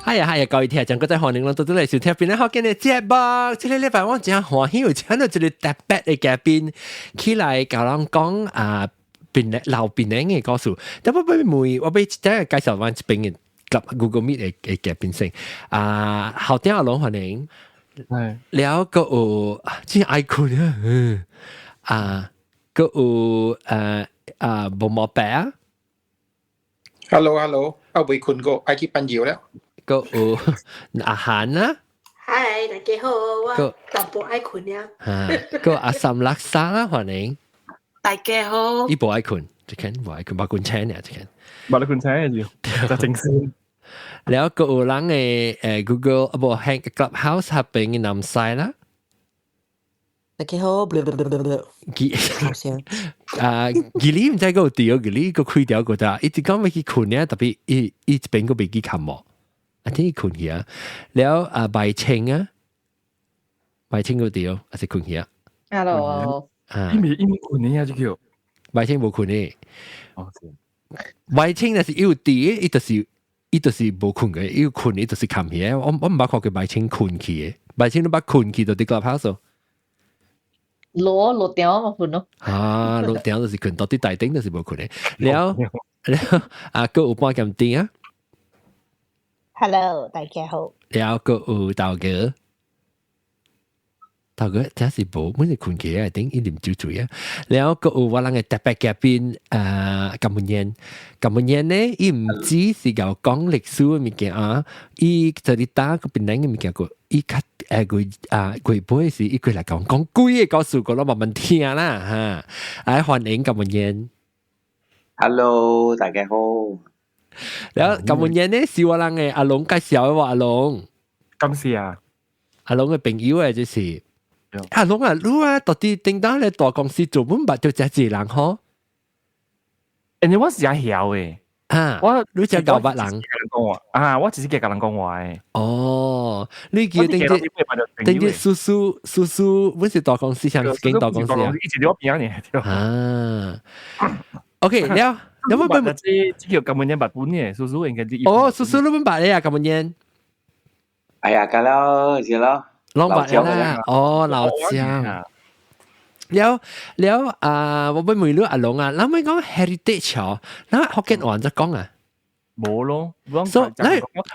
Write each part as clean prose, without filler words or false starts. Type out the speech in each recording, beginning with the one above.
係啊係啊，各位聽眾，閣再歡迎攏倒轉來收聽檳榔福建的節目。這个禮拜我真歡喜有請著一个特別的嘉賓起來共咱講啊，檳榔老檳榔的故事。但我欲問，我欲等下介紹阮這邊的 Google Meet 的嘉賓先。啊，校長阿龍歡迎。係。了閣有真愛睏啊！啊，閣有毛毛白啊。 Hello，Hello，啊未睏過，愛去放尿了。閣有阿韓啊。嗨，大家好，我淡薄愛睏了。啊，閣阿三垃圾啦，歡迎。大家好。伊無愛睏，這間無愛睏，無睏醒呢，這間。無得睏醒就正先。了閣有人的Google 啊無喺 Clubhouse 下邊的南西啦。大家好，記啊，吉利毋知閣有佇，吉利閣開掉個咋，伊直講欲去睏呢，特別伊伊這邊閣袂記冚無，啊聽伊睏去啊，了啊白青啊，白青閣佇，還是睏去啊？Hello，啊，伊未伊未睏呢啊，這叫白青無睏呢，哦，白青若是伊有佇，伊就是無睏嘅，伊有睏伊就是冚去，我毋捌看過白青睏去的，白青都捌睏去就佇 Clubhouse。落落點嘛睏咯。啊，落點就是睏，到佇台頂就是無睏的。了了，啊，閣有半劍甜啊。 Hello，大家好。了，閣有豆哥，豆哥這是無，本是睏起來頂伊啉酒醉啊。了，閣有我人的特別嘉賓，甘文燕，甘文燕呢，伊毋只是𠢕講歷史的物件啊，伊就佇打個檳榔的物件個，伊較過啊過尾時，伊過來講講幾个故事，個攏慢慢聽啦哈。來歡迎甘文燕。 Hello，大家好。了甘文燕呢是我人的阿龍介紹的喎，阿龍。感謝啊，阿龍的朋友誒，這是。阿龍啊，你啊，到底頂當咧大公司做本捌著這濟人吼？因為我是誠曉的。啊，我你誠𠢕捌人講話啊，我只是共人講話的。哦，你記得頂日頂日叔叔叔叔，阮是大公司，像間大公司啊。一直佇我邊呢。啊，OK，了，有冇冇？這叫甘文燕捌本嘅，叔叔應該是。哦，叔叔你捌咧啊，甘文燕。哎呀，夠了，是咯。攏捌啦，哦，老蔣。了了啊！我欲問你阿龍啊，咱欲講 heritage 哦，咱福建話怎講啊？無咯，所以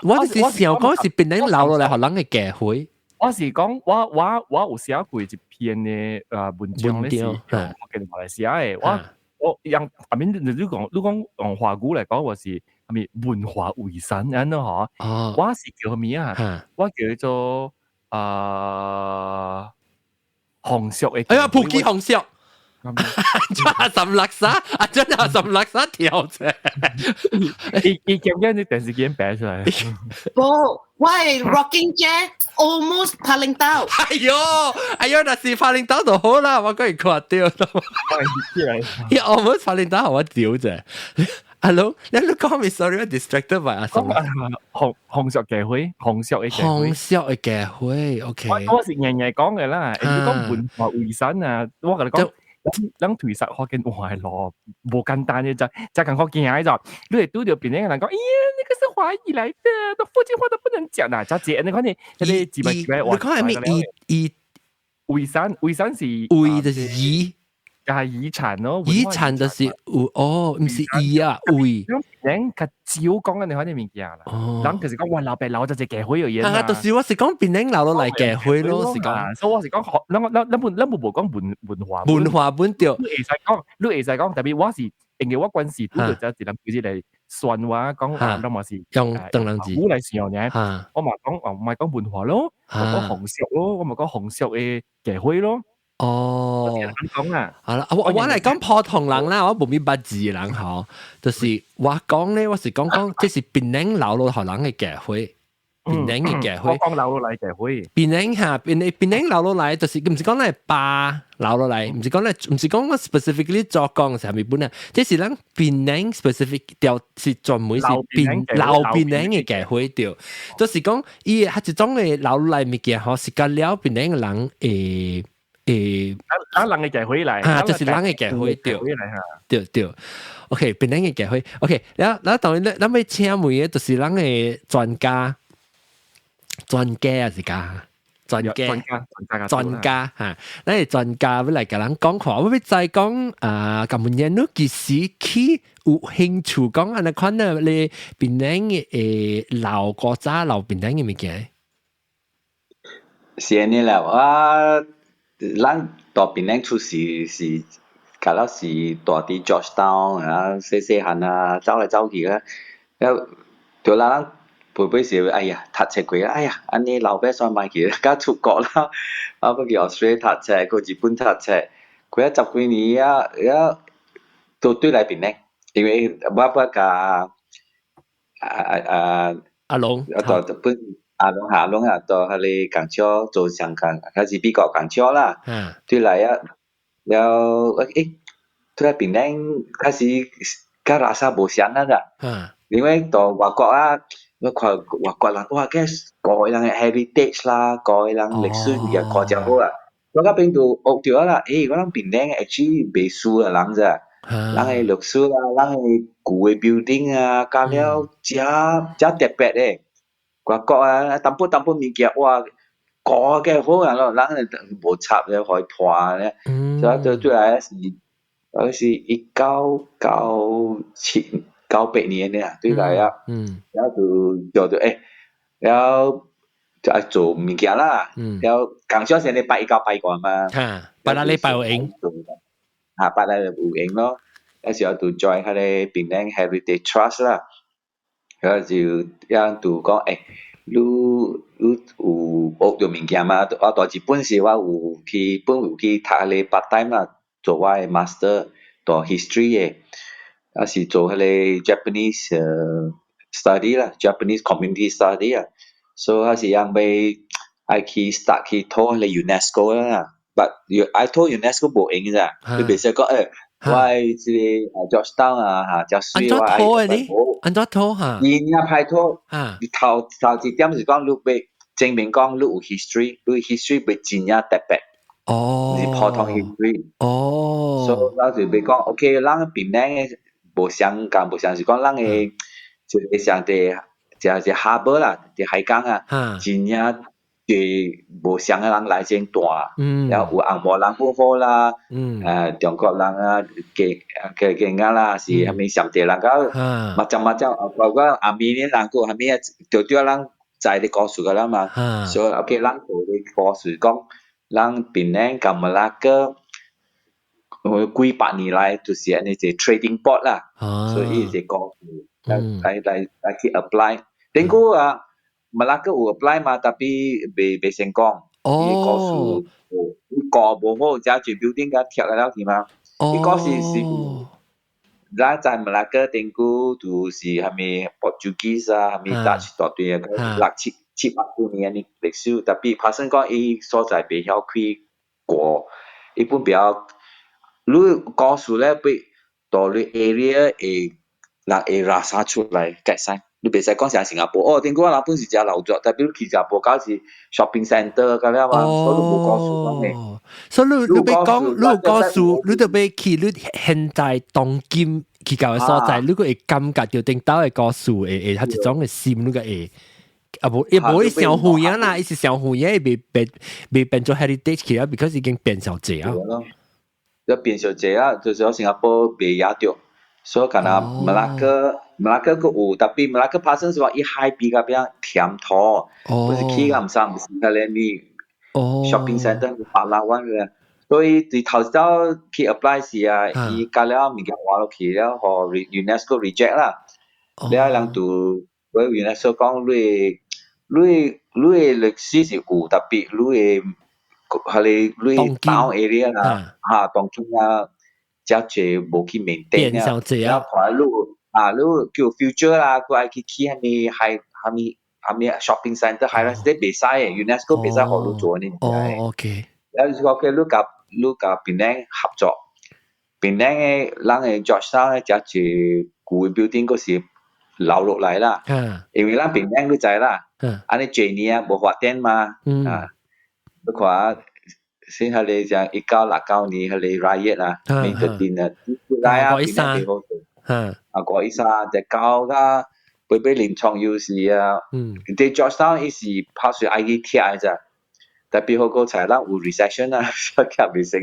我就是想講是檳榔留落來予人的機會。我是講我有寫過一篇的文章咧，是用福建話來寫的。我用阿面你講用華語來講，我是啥物文化遺產按呢嗬。我是叫啥物啊？我叫做風俗的。哎呀，普吉風俗。阿什垃圾，阿真阿什垃圾跳啫。伊伊今日啲電視機擺出來。無，我係 rocking chair almost 拍領導。哎喲，哎喲，若是拍領導就好啦，我閣會看著。伊 almost 拍領導，我丟啫。阿龍，你講咩？Sorry，我 distracted by 阿什。風俗機會，風俗的機會。風俗的機會，OK。我是硬硬講的啦，你講文化遺產啊，我共你講。咱推實福建話的路無簡單的，就就艱苦行的就，你會拄著別人人講，哎呀，那個是華語來的，都福建話都不能講啊！就這，你看你，那個幾百幾百你看係咩？伊伊遺產，遺產是遺就是遺，係遺產咯。遺產就是有哦，毋是遺啊，遺。人較少講緊你看啲物件啦。哦。人就是講，哇，老爸留咗隻機會而已啊，就是我是講檳榔留落來機會咯，是講。所以我是講學，咱咱咱本咱無講文化。文化本對。你會使講，你會使講，特別我是因為我關係拄著這一人就是來算我講，啊，咱嘛是用當人字我來使用呢。我嘛講，哦，唔係講文化咯，我講風俗咯，我嘛講風俗的機會咯。哦，講啊，好啦，我來講普通人啦，我無咪捌字的人吼，就是我講咧，我是講講，這是檳榔留落予人的機會，檳榔的機會。我講留落來機會。檳榔哈，檳榔留落來，就是毋是講咱的爸留落來，毋是講咱，毋是講我 specifically 做講是啥物本啊，這是咱檳榔 specific 調是專門是檳老檳榔的機會對，就是講伊較一種的留落來物件吼，是佮了檳榔的人會。咱人的機會來，啊，就是人的機會對，對對。OK，檳榔的機會，OK，了，了當然，咱欲請問的就是咱的專家。專家啊是㗎。專家，專家，專家嚇，咱係專家欲來共人講看，我欲知講啊，咁樣你幾時去有興趣講按呢款的咧，檳城的老古早老檳城的物件？是按呢啦，我咱蹛檳城出世是，較了是蹛佇 Georgetown 啊，細細漢啊，走來走去啊，了對啦，咱輩輩時哎呀，讀冊過，哎呀，按呢老尾煞莫去，甲出國啦，啊，閣去 Australia 讀冊，閣日本讀冊，過啊十幾年啊，了都對來檳城，因為我捌共啊阿龍，啊，蹛日本阿龍阿龍啊，蹛彼個工廠做相共，較是美國工廠啦，對來啊，了欸，對來檳城開始較垃圾無相啊啦，因為蹛外國啊，我看外國人哇，這個人的 heritage 啦，個人歷史物件看誠好啊。我到邊度學著啦，欸，我人檳城 actually 袂輸啊人咋，人的歷史啦，人的舊的 building 啊，加了誠誠特別的。外國啊，淡薄淡薄物件哇，舊嘅好啊咯，人無插咧，予伊破咧，所以對對來是，我是1997、98年的啊，對來啊，然後就做就欸，然後就愛做物件啦，然後工廠先咧拜一九拜過嘛，拜六禮拜有閒，啊，拜六有閒咯，那時候就 join 彼個檳城 Heritage Trust 啦，然後就遐就講欸，你你有學著物件嘛？我蹛日本時我有去本有去讀彼個 part time 啦，做我的 master 蹛 history 的，抑是做彼個 Japanese study 啦，Japanese community study 啊，所以還是樣欲愛去 start 去討彼個 UNESCO 啦，but 愛討 UNESCO 無閒咋，你袂使講欸，我的這個 Georgetown 啊，嚇，誠媠我愛按怎討的呢？按怎討嚇？伊爾歹討，你頭頭一點是講你欲證明講你有 history，你 history 欲真正特別，毋是普通 history。所以我就欲講，OK，咱檳城的無相共，無相是講咱的一個上帝，一個 harbour 啦，佇海港啊，真正濟無相的人來這蹛，然後有紅毛人本好啦，中國人啊，加加加啦，是啥物暹地人，佮macam-macam，包括阿美尼人，閣啥物啊，著對咱知咧故事個啦嘛，所以 OK，咱做咧故事講，咱檳城佮馬拉哥，幾百年來就是按呢一個 trading port 啦，所以伊個故事來來來來去 apply，頂過啊，馬拉哥有 apply 嘛，tapi 未未成功，伊故事伊過無好，誠濟 building 共拆了去嘛，伊故事是咱在馬拉哥頂久就是啥物 Portuguese 啊，啥物 Dutch 大堆啊，六七七百幾年的歷史，tapi 拍算講伊所在袂曉開過，伊本袂曉，你故事咧欲蹛你 area 會人會拉啥出來解釋。你袂使講像新加坡，哦，頂久我人本是誠老熱，tapi 你去新加坡到是 shopping center 個了嘛，所以你無故事講的。所以你你欲講，你有故事，你就欲去你現在當今去到的所在，你閣會感覺著頂兜的故事會會較一種的心，你閣會啊無伊無伊傷遠啦，伊是傷遠，伊未變未變做 heritage 去啊，because 已經變傷濟啊。要變傷濟啊，就是講新加坡袂攑著，所以敢若馬拉哥馬拉哥閣有，tapi 馬拉哥拍算是講伊海邊較邊填土，不是起較毋啥，毋是較咧物 shopping center 巴拉灣嘅，所以佇頭早去 apply 時啊，伊加了物件換落去了，予 UNESCO reject 啦，了人就我 UNESCO 講你你你的歷史是有，tapi 你的彼個你 town area 啦，嚇當中啊，誠濟無去 maintain 啊，了看你啊，你叫 future 啦，閣愛去起啥物海啥物啥物 shopping center 海啦，這袂使的，UNESCO 袂使予你做呢。哦，OK。了就是講，你共你共檳城合作，檳城的人的 Georgetown 咧，誠濟舊的 building 閣是留落來啦。因為咱檳城你知啦，按呢濟年啊無發展嘛，啊，你看先彼個像1969年彼個 riot 啊，May 13啊，來啊，檳城袂好做。啊，513就搞甲尾尾臨床又是啊，佇 Georgetown 伊是拍算愛去拆的咋，特別好過才咱有 recession 啊，所以拆袂成。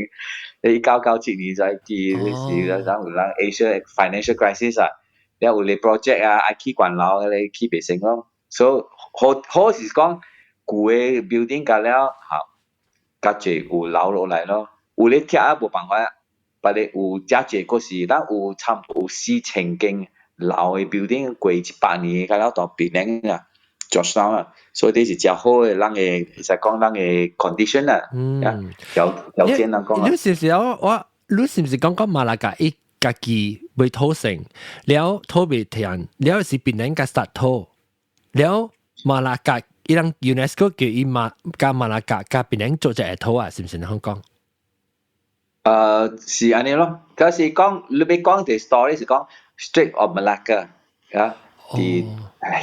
1997年才記是咱有人 Asia financial crisis 啊，了有個 project 啊，愛起懸樓，彼個起袂成咯。所以好好是講舊的 building 甲了，好，較濟有留落來咯。有咧拆啊，無辦法，別個有誠濟，閣是咱有差不多有4000間老的 building 過100年，甲了到檳城啊，Georgetown 啊，所以這是誠好的，咱的會使講咱的 condition 啊，條件人講啊。你是唔是我？你是唔是講講馬來加伊家己未討成，了討袂停，了是檳城共殺討，了馬來加伊人 UNESCO 叫伊馬佮馬來加佮檳城做一個討啊，是毋是咁講？是按呢咯，可是講你欲講的 story 是講 Strait of Malacca 啊，the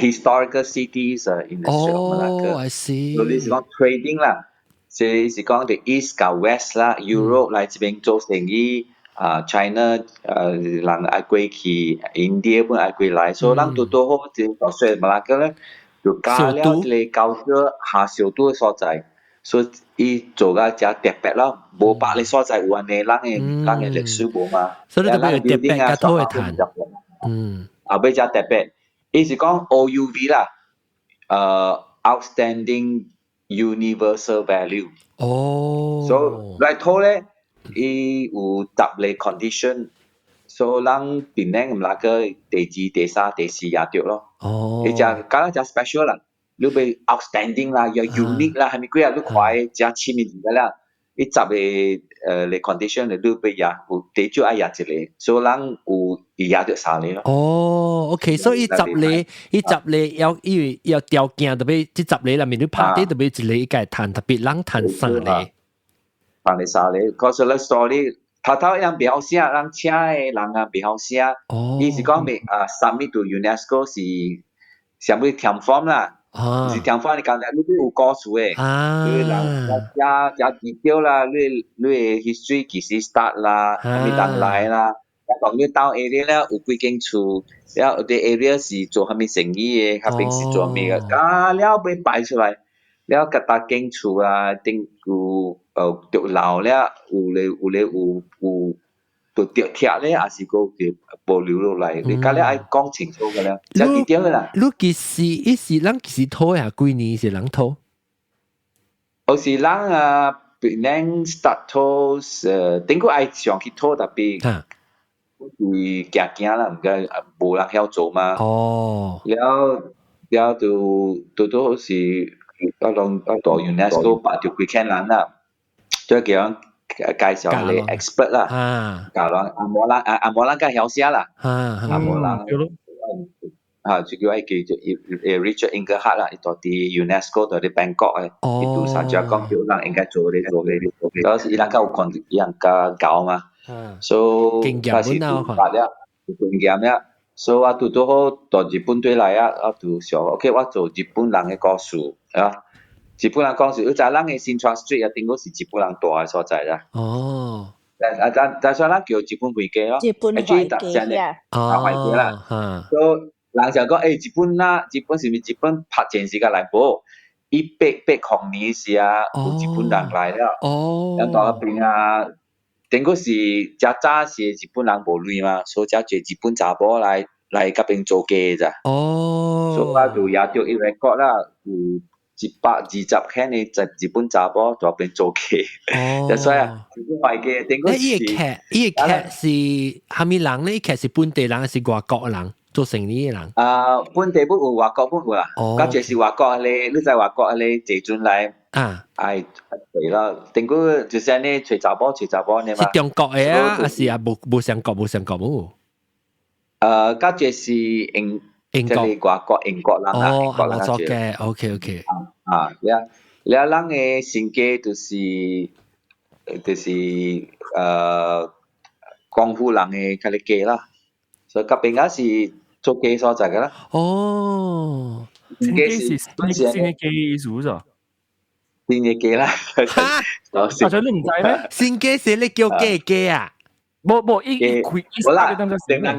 historical cities in the Strait of Malacca。哦，I see。所以是講 trading 啦，是講 the East 佮 West 啦，Europe 來這邊做生意，啊 China 人愛過去，India 本愛過來，所以咱拄拄好這個 Strait of Malacca 咧，就加了這個culture 下小島的所在。所以伊做甲誠特別咯，無別个所在有按呢，咱的歷史無嘛。所以你特別特別佮討會趁。後尾誠特別，伊是講 OUV 啦，outstanding universal value。所以來討咧，伊有十個 condition，所以咱檳城馬拉克第二、第三、第四也著咯。伊誠敢若誠 special 啦。你欲 outstanding 啦，又 unique 啦，係咪鬼啊？你看誠深的字了，伊十個condition 你欲贏有最少愛贏一個，所以咱有贏著三個咯。哦，OK，所以十個，伊十個要因為要條件特別，這十個內面你拍底特別一個伊會趁，特別人趁三個。趁個三個，可是咧 story 頭頭人袂曉寫，人請的人啊袂曉寫。伊是講欲啊 submit to UNESCO 是啥物填 form 啦。是填 form 你講你有故事的，你人寫寫 detail 啦，你的 history 幾時 start 啦，啥物人來啦，講你到 area 了有幾間厝，了有啲 area 是做啥物生意的，較平時做啥物的，啊了欲擺出來，了各逐間厝啊，頂有著老了，有咧有咧有有。就著拆咧，還是閣保留落來？你甲了愛講清楚個了，誠 detail 的啦。你其實伊是咱其實討啊幾年是人討？有時人啊，檳城 start 討，頂個愛上去討，特別是行行啦，毋過無人曉做嘛。了了就拄拄好是，我攏到 UNESCO 捌著幾千人啦，再叫人介紹個 expert 啦，教人紅毛人啊紅毛人較曉寫啦，紅毛人啊就叫愛叫做 Richard Inglehart 啦，伊住佇 UNESCO 住佇 Bangkok 的，伊拄啥就講叫人應該做咧做咧，嗰時伊人較有看，伊人較𠢕嘛，所以開始就發了，有經驗了，所以我拄拄好到日本對來啊，我就想，OK，我做日本人的故事，啊。日本人講是，你知咱的新川 Street 啊，頂個是日本人住的所在啦。但啊但但所以咱叫日本會記咯。日本會記啊。啊，會記啦。所以人就講，日本啦，日本是毋是日本拍戰時間來無？1880年時啊，有日本人來了。人到那邊啊，頂個是誠早時日本人無鐳嘛，所以誠濟日本查某來佮邊做家咋。所以我就也著伊 record 啦，有120間的日本查某在邊做家，所以啊，日本會記頂個是。伊個客是蝦米人咧？伊客是本地人還是外國人？做生意的人？啊，本地本有，外國本有啦。較濟是外國咧，你知外國咧坐船來。愛對啦，頂個就是按呢揣查某揣查某呢嘛。是中國的啊，還是啊無相國無相國無？較濟是英。英國外國英國人啊，英國人做嘅，OK OK。啊，了了，咱的身家就是廣府人的較咧家啦，所以佮邊仔是做家所在个啦。新家是新的家意思咋？新的家啦。哈？啊，所以你毋知咩？新家是你叫家家啊？無無，伊伊開，無啦，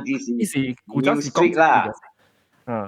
伊是古早是講啦。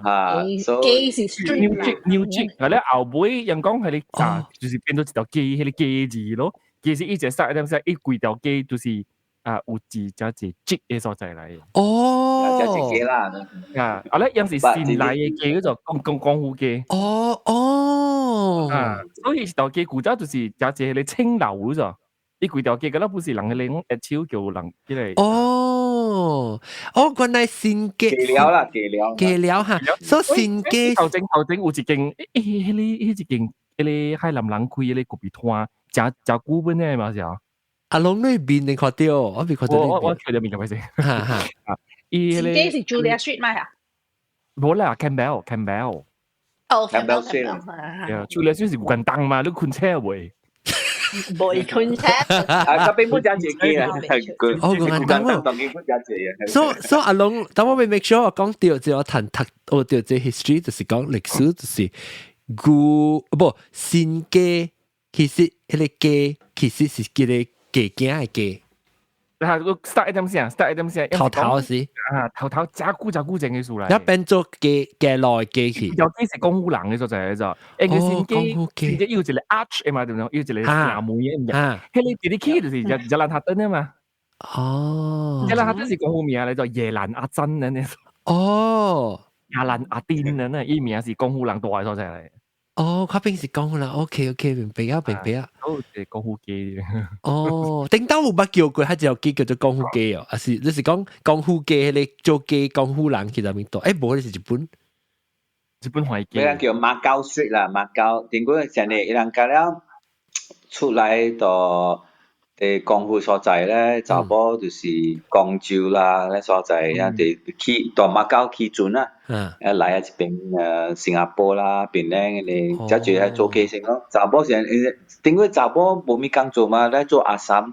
啊，街是 street 啦。牛街，係咧後尾人講係你咋，就是變咗一條街，彼個街字咯。其實伊一個點說，伊規條街就是啊有字加一個的所在來。哦，加一街啦。啊，啊咧，有是新來的街叫做公公江湖街。哦哦。啊，所以一條街古早就是加一個青樓咗。伊規條街嗰粒不是人嘅咧，一手叫人彼個。哦，哦，原來新街。街了啦，街了。街了哈，所以新街頭前頭前有一間，欸，彼個彼一間，彼個海南人開彼個咖啡攤，誠誠久本的嘛是啊。阿龍你邊你看到，我未看到。我看到面就歹勢。哈哈。伊新街是 Julia Street 嘛啊？無啦，Campbell Campbell。哦，Campbell Street。對，Julia Street 是有間東嘛，你困車未？袂困車。啊，嗰邊不講這個啦，哦，個間東當然不講這個。所以阿龍，等我未 make sure 我講到這我談讀，我到這 history 就是講歷史，就是古不新街，其實彼個街其實是叫個街囝的街。啊，個 start 一點先，start 一點先。頭頭是。啊，頭頭真久真久前嘅事來。一變做街街內街去。有啲是江湖人嘅所在就，欸個新街新街有一個 arch 的嘛，對唔對？有一個城門嘅，啊，彼個直直去就是熱蘭哈頓啊嘛。哦。熱蘭哈頓是江湖名來，就夜蘭阿珍啊呢。哦。夜蘭阿丁啊，呢伊名是江湖人大嘅所在來。哦，嗰邊是江湖人，OK OK，明白啊，明白啊。哦，是江湖街。哦，頂當有捌叫過，彼條街叫做江湖街哦，還是你是講江湖街彼個做街江湖人去那邊住？欸，無，你是日本，日本環街。嗰個叫馬交 Street 啦，馬交。頂過成日伊人家了出來到佇江湖所在咧，查某就是廣州啦，咧所在，啊，佇去到馬交去船啦，啊來啊這邊新加坡啦，檳城咧，遮濟喺做雞先咯。查某是，頂過查某無物工做嘛，咧做阿三，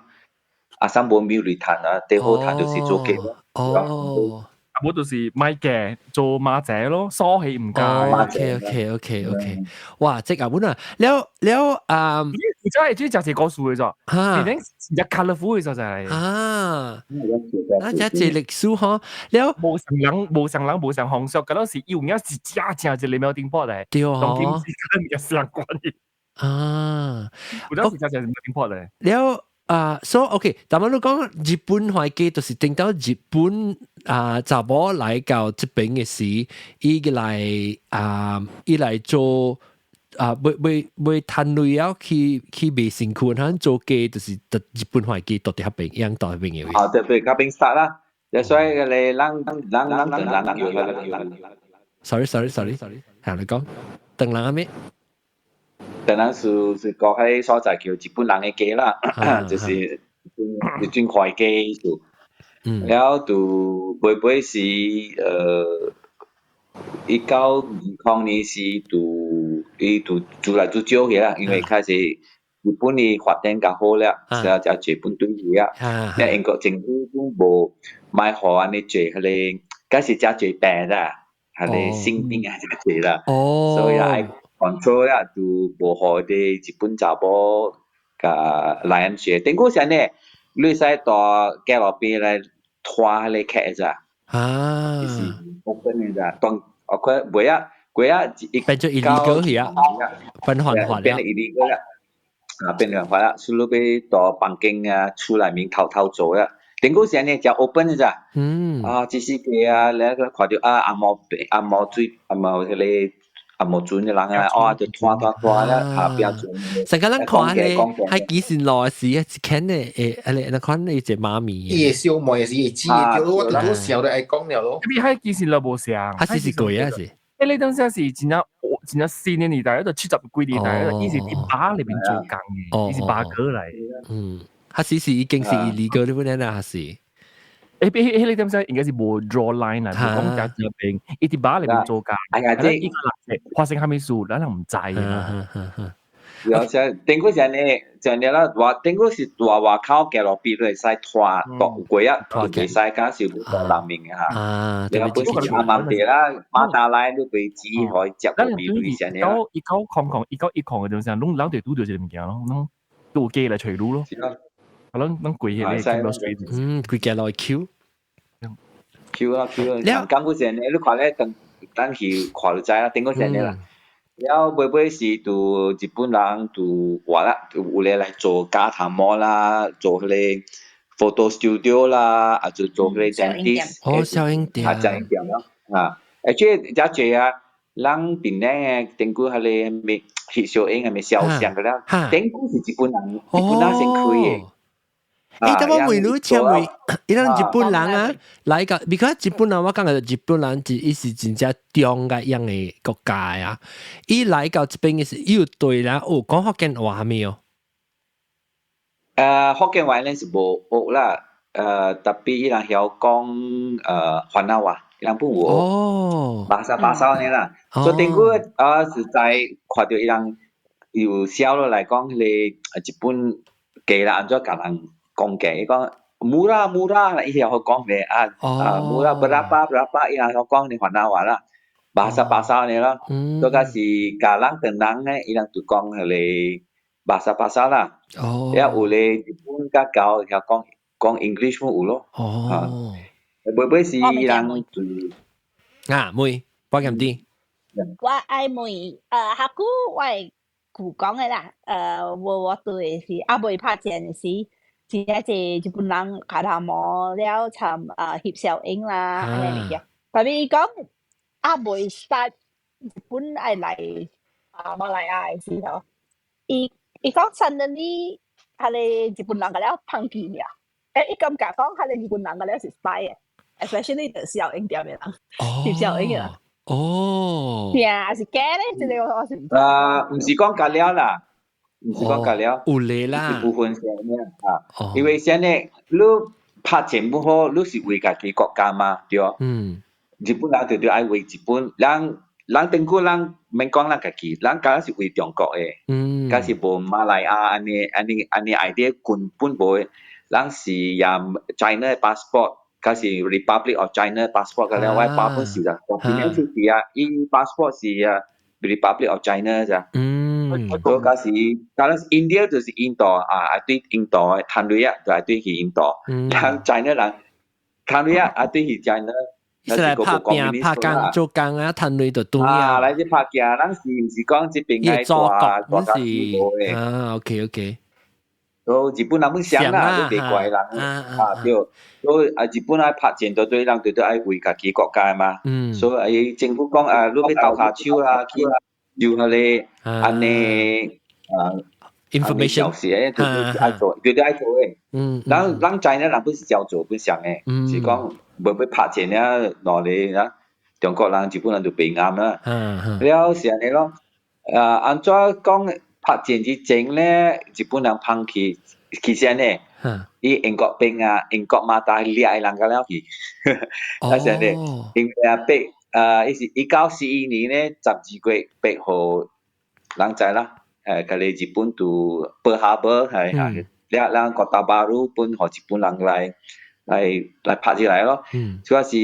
阿三無咩錢趁啊，最好趁就是做雞咯。哦。我就是買嘅做馬仔咯，梳氣唔該。 OK，哇，這個本啊，了了啊，真係中意食這個樹嘅咋，嚇，你食 colourful 嘅就係。啊，那這這歷史嗬，了無上人無上人無上風俗，嗰陣時有影是真正一個 melting pot 嚟，對哦，當今時間嘅相關係。啊，有陣時真正 melting pot 嚟。了。啊，所以 OK，但係你講日本環境就是等到日本啊，查某來到這邊嘅時，伊個來啊，伊來做啊，欲欲欲趁鐳啊，去去賣身軀，可做雞就是日本環境到佇彼邊，樣到彼邊嘅。啊，對對，嗰邊殺啦，所以你人人人人人人。 Sorry sorry sorry sorry，係你講，唐人阿咩？唐人是是講喺所在叫日本人嘅街啦，就是日本會計就，了就尾尾是1920年時就伊就愈來愈少去啦，因為開始日本的發展較好了，所以才日本對去啊。那英國政府都無莫予按呢濟彼個，敢是誠濟病啦，彼個性病啊誠濟啦，所以愛 control 啦，就無予佇日本查某共來按學。頂過時呢，你會使到街路邊來拖彼個客咋？啊，就是 open 的咋？當我看袂啊，過啊一變做 illegal 去啊，變犯法變 illegal 啦，啊變犯法啦，所以欲到房間啊，厝內面偷偷做啦。頂過時呢，誠 open 的咋？啊，這是個啊，你看著啊，紅毛紅毛水紅毛彼個。啊，無準的人啊，哦，就拖拖拖啦，下邊準。成個咱看咧，喺幾時來時啊？一看咧，誒，你你看你隻媽咪。伊會小妹是會知的，對，我拄想就愛講了咯。特別喺幾時來無相？還是是鬼啊是？誒，你當時是真正真正新的年代，一個70幾年代，伊是佇吧裏面做工的，伊是吧哥來。嗯，還是是已經是 illegal 的本來還是？誒，彼彼個點解應該是無 draw line 啦，就講假這邊，伊佇吧裏面做工，哎呀，這伊個人發生啥物事，咱人毋知啊。有時頂過時呢，就你啦，話頂過是外外口街路邊都會使拖蹛過啊，就袂使敢是有大人面嚇。啊，你講本身啱啱地啦，馬達拉都被紙可以接個比對上呢。19001910嘅陣時，攏人哋拄著這個物件咯，攏都有街來揣路咯。啊，攏攏規個咧，嗯，規街來 Q。 Q 啊 Q 啊，講過時呢，你看咧，當咱去看就知啦，頂個是按呢啦。了尾尾是就日本人就話啦，就有咧來做假頭毛啦，做彼個 photo studio 啦，啊就做彼個 dentist。哦，小英店。啊，小英店咯，啊，而且遮濟啊，人檳城的頂久彼個咩翕相影係咪肖像個了？頂久是日本人，日本人先開的。欸，但我問你，請問，伊人日本人啊，來個，because 日本人我感覺日本人是伊是真正中個樣的國家啊。伊來到這邊的是，伊有對人有講福建話沒有？福建話咧是無學啦，特別伊人曉講番仔話，伊人本有學。bahasa bahasa 呢啦，所以頂久啊是在看到伊人有寫落來講，彼個日本家人按怎共人講價，伊講 murah murah 啦，伊曉講咧啊啊 murah berapa berapa，伊人曉講咧番仔話啦，bahasa bahasa 呢咯，所以是共人唐人咧，伊人就講彼個 bahasa bahasa 啦。了有咧日本較厚曉講講 English 嘛有咯。尾尾是伊人就啊，問，保險啲。我愛問，下久我會舊講的啦，我對是猶未拍戰的時，真正濟日本人咬頭毛了，參翕相影啦，按呢物件。但是伊講猶未 start 日本愛來啊馬來亞的時候，伊講 suddenly 彼個日本人共了放棄爾，伊感覺講彼個日本人共了是 spy 的，especially 就小英店的人，翕相影的人。是啊，還是假咧？這個我是毋知。啊，毋是講甲了啦，毋是講甲了，有咧啦，一部分是按呢啊，因為啥呢？你拍戰不好，你是為家己國家嘛，對。日本人就愛為日本，人人頂久人免講咱家己，人敢若是為中國的，敢是無馬來亞按呢按呢按呢 idea 根本無的，人是也 China passport。敢是 Republic of China passport 個了，我爸本是啦，我邊樣出去啊，伊 passport 是啊 Republic of China 咋。所以敢是，敢若是 India 就是印度啊，對印度的趁鐳啊，就愛對去印度。人 China 人趁鐳啊，啊對去 China。是來拍拚拍工做工啊，趁鐳就對啊。來這拍拚，咱是毋是講這邊愛大大家是啊，OK OK。所以日本人本想啦，你別怪人啊對，所以啊日本愛拍戰，就對人對對愛為家己國家嘛。所以政府講啊，你欲鬥跤手啊，去留彼個按呢啊 information 是誒，對對愛做，對對愛做的。咱咱知呢，人本是照做本想的，是講無欲拍戰了，落嚟啊，中國人、日本人就袂啱啦。了是按呢咯，啊按怎講？拍戰之前咧，日本人放棄，其實呢，伊英國兵啊，英國馬達掠人個了去，啊是按呢，因為啊八啊，伊是1941年咧12月8號，人知啦，佮個日本佇 Pearl Harbor 係係，掠人 Kota Bharu 分予日本人來拍入來咯，主要是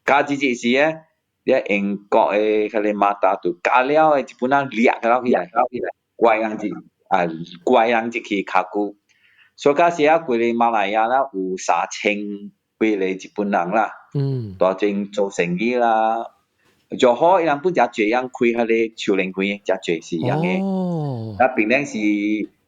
加這這時咧，掠英國的彼個馬達就加了的日本人掠個了去來。怪人入啊，怪人入去跤久，所以到時啊，規个馬來亞啦有3000幾个日本人啦，大間做生意啦，就好伊人本誠濟人開彼个秋蓮花，誠濟是樣的。啊，並且是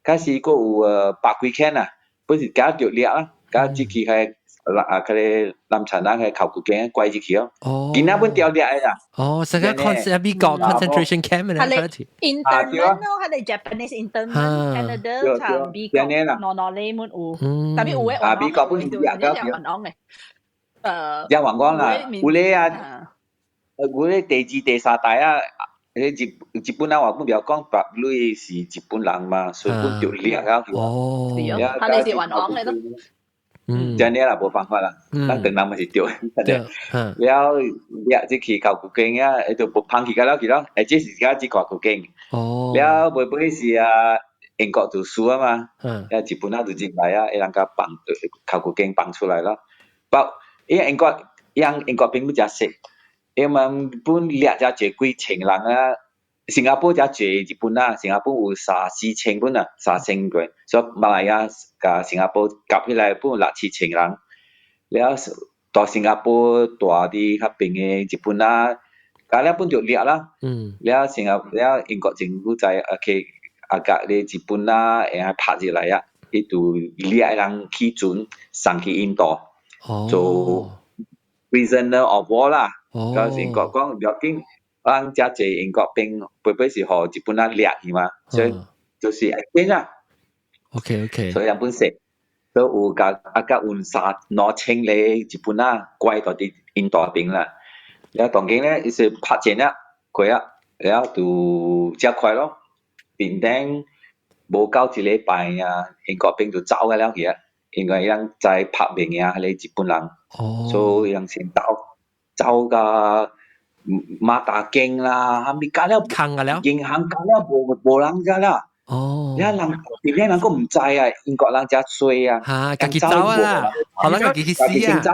開始閣有百幾間啊，本是加著掠啦，加入去彼啊，彼个南產人彼考古間拐入去哦。囡仔本掉掠的啦。哦，成個 concept 美國 concentration camp 咧，internment 咯，係 Japanese internment Canada 同美國，儂儂咧滿有，特別有的啊，美國本是掠到去。也還講啦，有咧啊，有咧第二、第三代啊，日日本人話本袂曉講白鐳是日本人嘛，所以本就掠了去。哦，是哦，佢哋是還講嘅咯。這樣啦，無辦法啦，咱唐人嘛是對。對，了掠這去考古間啊，就無放棄甲了去咯，這是甲這考古間。了尾尾是啊，英國就輸啊嘛，啊日本人就進來啊，伊人共放考古間放出來咯。不，因為英國，因英國兵不誠熟，因為本掠誠濟幾千人啊，新加坡誠濟日本啊，新加坡有三四千本啊，3000個，所以馬來亞佮新加坡夾起來本六七千人。了到新加坡蹛佇彼邊的日本啊，加了本就掠啦。了成日了英國政府在 OK 啊，甲你日本啦，會拍入來啊，伊就掠人去船送去印度做 prisoner of war 啦。嗰時英國講唔要緊，咱遮濟英國兵，背背是予日本人掠去嘛，所以就是會變啦。 所以人本說，都有共啊共運3、2千個日本仔關到佇印度邊啦。了當今咧，伊是拍戰啦，過啊，了就遮快咯。變頂無夠一禮拜啊，英國兵就走個了去啊，因為伊人知拍袂贏彼個日本人，所以伊人先走，走甲馬達間啦，啥物甲了，空個了，銀行甲了無無人遮啦。了人佇咧人閣毋知啊，英國人遮衰啊，嚇，家己走啊，可能家己去死啊，走，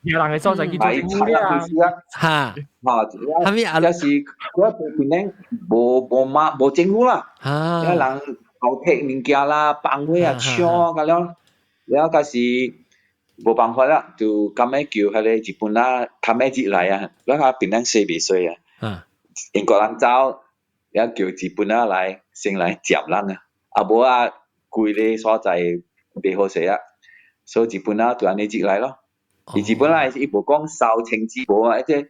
有人嘅所在去做政府啊，嚇，嚇，啥物啊？就是我變咧無無馬無政府啦，了人偷摕物件啦、放火啊、搶啊，甲了，了開始無辦法啦，就咁樣叫彼個日本仔他們入來啊，咱較變咱衰袂衰啊？英國人走，了叫日本仔來先來接咱啊，啊無啊，規个所在袂好勢啊，所以日本仔就按呢入來咯。伊日本仔伊無講收清紙無啊，這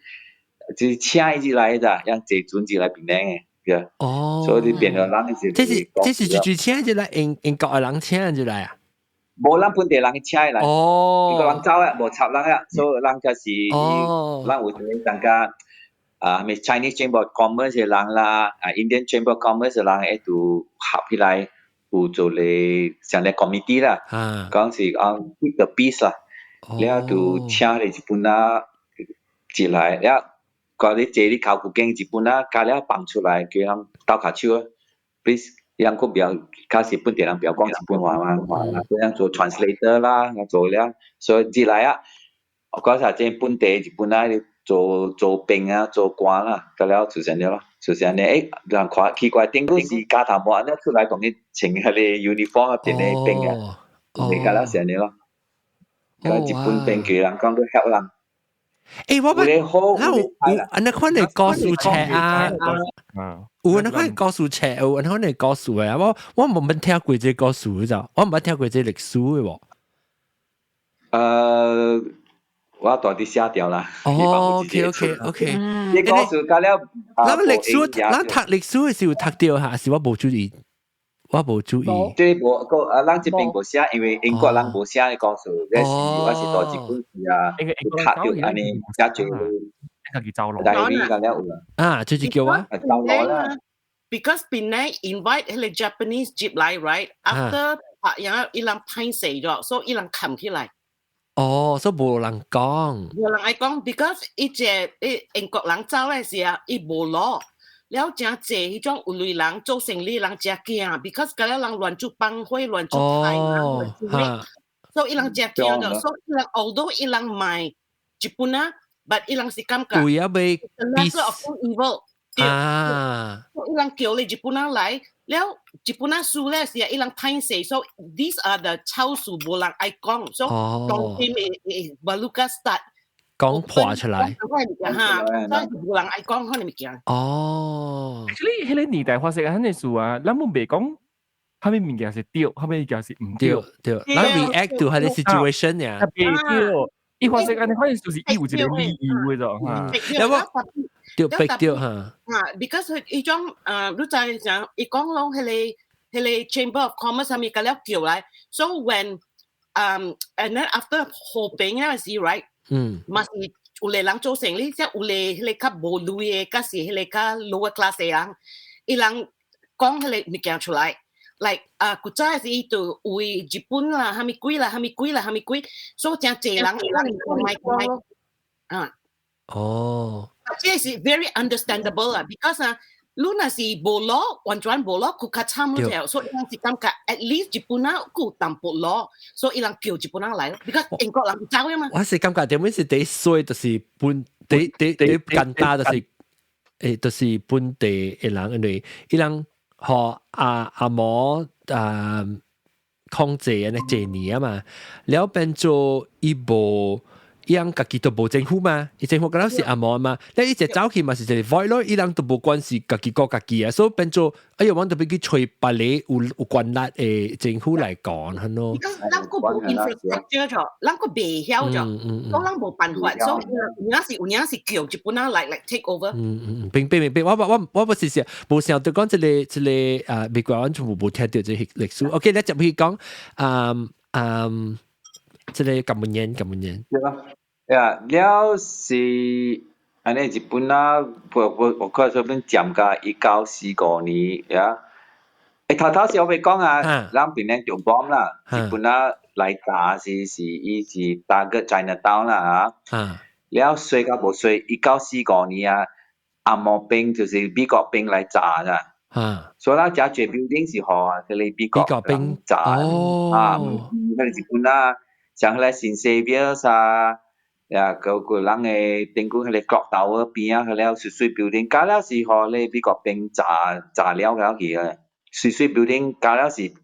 就是請伊入來咋，讓坐船入來檳城的，對。所以就變咗人是。這是就就請入來，英英國的人請入來啊？無咱本地人去請伊來。英國人走啊，無插人啊，所以人就是，咱有一個感覺啊，咩 Chinese Chamber of Commerce 的人啦，啊 Indian Chamber of Commerce 的人會就合起來，有做咧成個 committee 啦，講是講 keep the peace 啦，了就請咧日本仔入來，了講你坐你頭附近日本仔，加了放出來，叫人鬥跤手啊，please，人閣不曉，較是本地人不曉講日本話嘛，叫人做 translator 啦，做了，所以入來啊，我講實這本地日本仔做做兵啊，做官啦，到了就成了咯，就是按呢，欸，人看奇怪，頂個是家頭毛按呢出來，同伊穿彼個 uniform 啊，變個兵啊，你到了是按呢咯，個日本兵叫人講都曉人。欸，我捌，咱有有按呢款的故事冊啊，有按呢款的故事冊，有按呢款的故事的啊，我我無捌聽過這個故事咋，我毋捌聽過這歷史的無。我大啲寫掉啦。哦，OK OK OK。你故事加了，咱歷史，咱讀歷史的時有讀著哈，是我無注意，我無注意。這無個啊，咱這邊無寫，因為英國人無寫的故事，這是我是大日本時啊，讀著按呢寫做。家己走路。大語咁了有啦。啊，就是叫我。走路啦。 Because 檳城 invite 彼個 Japanese 入來，right? After 拍樣伊人歹勢咗，所以伊人冚起來。哦，所以無人講。無人愛講，because 伊這伊英國人走的時啊，伊無攞，了誠濟彼種有鐳人做生意人誠驚，because 甲了人亂做放火，亂做害人，亂做咩，所以伊人誠驚咗，所以伊人 although 伊人賣日本啊，but 伊人是感覺。有啊，欲 lesser of two evil。伊人叫你日本人來，了日本人輸咧是啊，伊人歹勢，so these are the 醜事無人愛講，所以當今會會 baru start 講破出來。哈，所以無人愛講彼個物件。 Actually，彼個年代發生彼個事啊，咱們袂講，啥物物件是對，啥物物件是毋對。對，咱 react to 彼個 situation 呀。特別對，伊發生按呢，反正就是伊有一個理由的咗哈。有無？對，逼對哈。啊，because 佢伊種你知講，伊講攏彼個 Chamber of Commerce 啥物共了叫來，so when and then after 和平嗰陣時，right？嘛是有個人做生意，即有個彼個較無鐳的，較是彼個較 lower class 的人，伊人講彼個物件出來，like 啊，古早時伊就為日本啦，啥物鬼啦，啥物鬼啦，啥物鬼，所以誠濟人伊人莫講咯，啊。這是 very understandable 啊，because 啊，你若是無攞，完全無攞，佢較慘咯，所以伊人是感覺 at least 日本人有淡薄攞，所以伊人叫日本人來，because 英國人走啊嘛。我是感覺點樣是第衰，就是本第第第簡單，就是就是本地的人，因為伊人予阿阿毛啊控制按呢濟年啊嘛，了變做伊無。伊人家己都無政府嘛，伊政府敢若是紅毛嘛，你一直走去嘛是一個 void 咯，伊人都無關係家己顧家己啊，所以變做哎喲，阮特別去揣別个有權力的政府來講，係咯。咱閣無 infrastructure 咗，咱閣袂曉咗，所以咱無辦法，所以有影是叫日本人來 take over。嗯嗯嗯，明白明白，我不是是無想到講這個啊，美國完全無聽到這個歷史。OK，你接去講，嗯嗯，這個金門煙金門煙。對咯，呀，了是按呢日本啊，我看說本佔甲1945年呀。頭頭是我欲講啊，咱檳城中 bomb 啦，日本啊來炸是伊是 target Chinatown 啦嚇。了衰甲無衰，1945年啊，紅毛兵就是美國兵來炸啦。所以咱遮濟 building 是予彼个美國兵炸。啊，彼个日本啊，像彼个聖 Xavier 啊，呀，個人的頂久彼个 clock tower 邊仔，彼了水水 building，加了是予彼个美國兵炸了了去個。水水 building 加了是予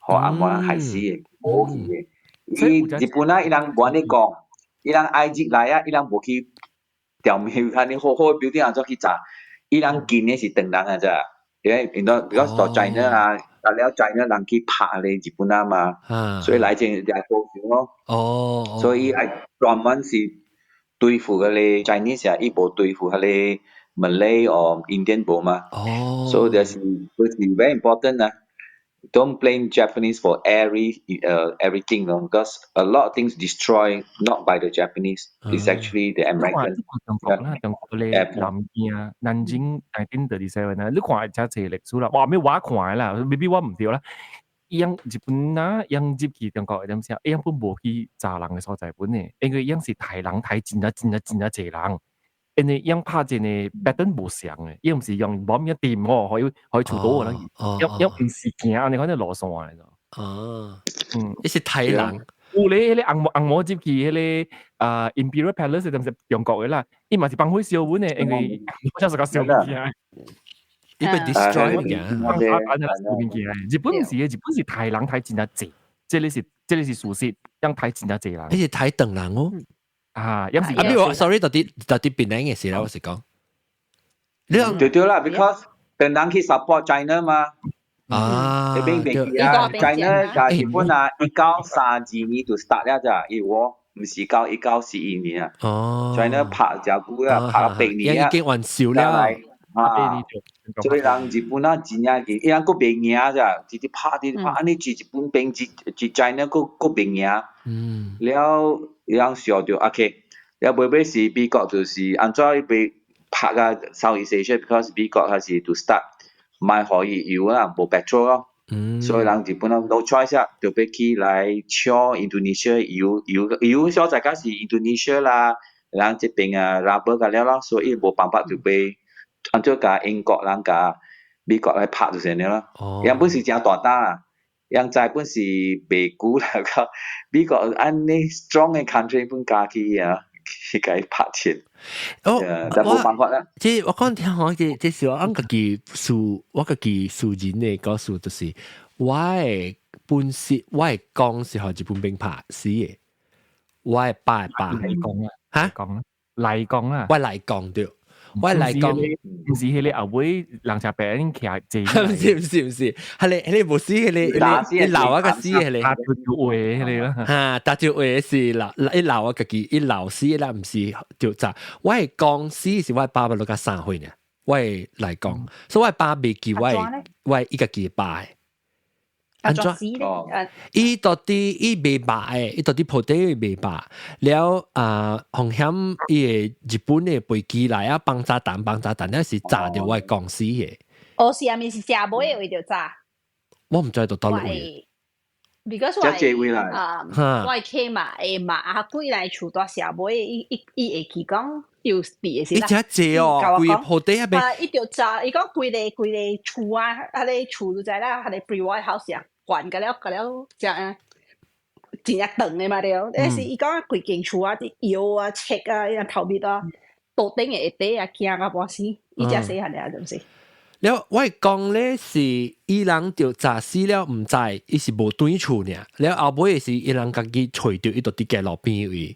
紅毛人害死的，無去的。伊日本啊，伊人無按呢講，伊人埃及來啊，伊人無去調面，按呢好好 building 按怎去炸？伊人近的是唐人啊咋？因為因為比較到 China 啊，啊了 China 人去拍咧日本啊嘛，所以來這就報仇咯。所以愛專門是對付彼個 Chinese 啊，伊無對付彼個 Malay or Indian 無嘛。所以就是就是 very important 啊。Don't blame Japanese for everything no, because a lot of things destroyed not by the Japanese, it's actually the American. 中國啦，中國咧南京啊，南京1937啊，你看遮濟歷史啦，哇！咩我看啦，maybe 我毋對啦。伊樣日本啊，樣入去中國的點聲，伊樣本無去炸人的所在本的，因為伊樣是刣人刣真正真正真正濟人，因為伊樣拍戰的 pattern 無相的，伊毋是用無咩掂哦，可以除到的，伊毋是行按呢款的路線的。伊是刣人。有咧，彼個紅毛入去彼個啊 Imperial Palace 就是中國的啦，伊嘛是放火燒阮的，因為好像是個燒物件。伊被 destroy 物件。燒物件。日本毋是的，日本是刣人刣真正濟，這個是事實，樣刣真正濟人。伊是刣唐人哦。啊，樣是。啊，比如 sorry，到底檳城的事啦，我是講。你對對啦，because 唐人去 support China 嘛。啊，你邊邊啊，China 加日本啊，1932年就 start 了咋，伊我毋是到1941年啊。China 拍真久啊，拍8年啊。已經完燒了。啊，所以人日本啊真正伊人閣袂贏咋，直直拍直直拍，按呢日本兵一一 China 閣袂贏。了，伊人想著 OK，了尾尾是美國就是按怎被拍啊 Southeast Asia，because 美國還是to start 賣予伊油啦，無 petrol 咯。所以人日本人 no choice 啊，就欲去來搶 Indonesia 油所在敢是 Indonesia 啦，人這邊啊 rubber 甲了咯，所以無辦法就欲按怎共英國人共美國來拍就是按呢咯。原本是誠大膽啊，人知本是袂久啦，個美國按呢 strong 的 country 本加去啊，去共伊拍錢。哦，但無辦法啦。這我講聽吼，這是我家己私，我家己私人的故事，就是我的本是我的公是予日本兵拍死的，我的爸的爸嚟講啊，哈，講啊，嚟講啊，我來講對。我來講，毋是彼個後尾人食白𪜶徛坐，毋是毋是毋是，彼個無死彼個，伊老啊個死彼個，打條話彼個啦，哈，打條話是老，伊老啊家己，伊老死啦，毋是就炸。我的公死是我爸爸落甲3歲呢，我的來講，所以我爸袂記我伊家己的爸的。按怎？伊到底伊袂捌的，伊到底鋪底袂捌。了啊，風險伊個日本的飛機來啊，放炸彈，放炸彈，那是炸著我的公司的。哦，是啊，咪是食尾的位著炸。我毋知道佗位。 because 我啊，我起碼會嘛，啊，幾來厝蹛社尾，伊會記講有佇的時。伊真濟哦，規個鋪底啊，啊，伊就炸，伊講規個厝啊，彼个厝就知啦，彼个 private house 啊。懸甲了甲了，誠真正長的嘛對，但是伊講規間厝啊，啲藥啊、冊啊、伊頭物啊，桌頂的下底啊，驚甲半死，伊才細漢爾就是。了，我講咧是伊人就炸死了，毋知伊是無轉厝爾。了後尾是伊人家己揣著，伊就佇街路邊位。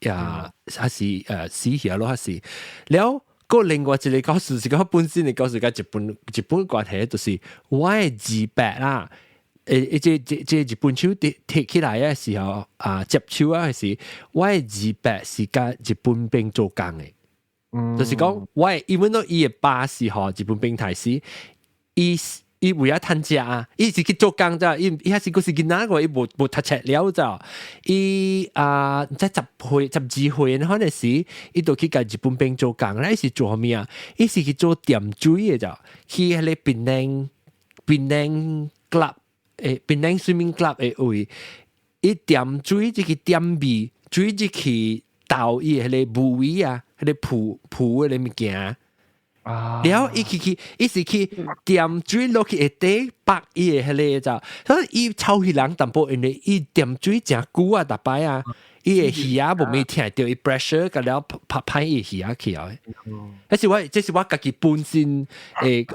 呀，還是死去咯，還是了。個另外一個故事是講本身的故事，佮日本關係，就是我的二伯啦，這日本手提起來的時候啊，接手啊時，我的二伯是佮日本兵做工的，就是講我的 even though 伊的爸是予日本兵刣死，伊為咗趁食啊，伊是去做工咋，伊還是閣是囡仔個，伊無讀冊了咋，伊啊在10歲12歲那陣時，伊就去共日本兵做工咧，伊是做啥物啊？伊是去做掂水的咋，去彼個檳城 club 檳城 swimming club 的位，伊掂水入去掂味，水入去倒伊彼個霧尾啊，彼個浮浮的彼個物件。了伊去，伊是去掂水落去下底縛伊的彼個咋，所以伊臭彼人淡薄，因為伊掂水誠久啊，逐擺啊，伊的耳仔無咪聽著伊 pressure，共了拍歹伊耳仔去啊。這是我家己本身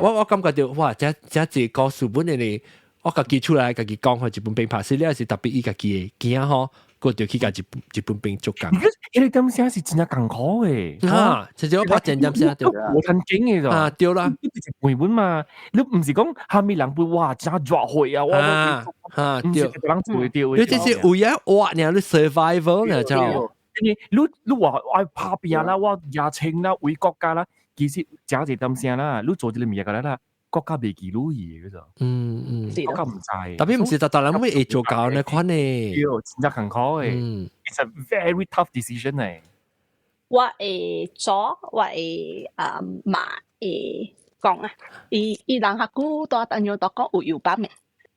我感覺著哇，這這個故事本來我家己出來家己講，予日本兵拍死了，是特別伊家己的囝吼，閣著去共日本兵做工。彼個點聲是真正艱苦的。啊，直接我拍戰點聲對。無趁錢的咋？啊，對啦。你是賠本嘛？你毋是講蝦米人會哇真熱血啊！啊啊，對。人做會著。你這是為咗活爾，你 survival 爾就。因為你話愛拍拚啦，我贏錢啦，為國家啦，其實誠濟點聲啦，你做這个物件啦，國家袂記錄伊的，國家毋知。特別毋是逐逐人會做到呢款呢。對，真正艱苦的。It's a very tough decision 呢。我會做，我會啊嘛會講啊，伊人較久蹛丹陽都講有油泵的。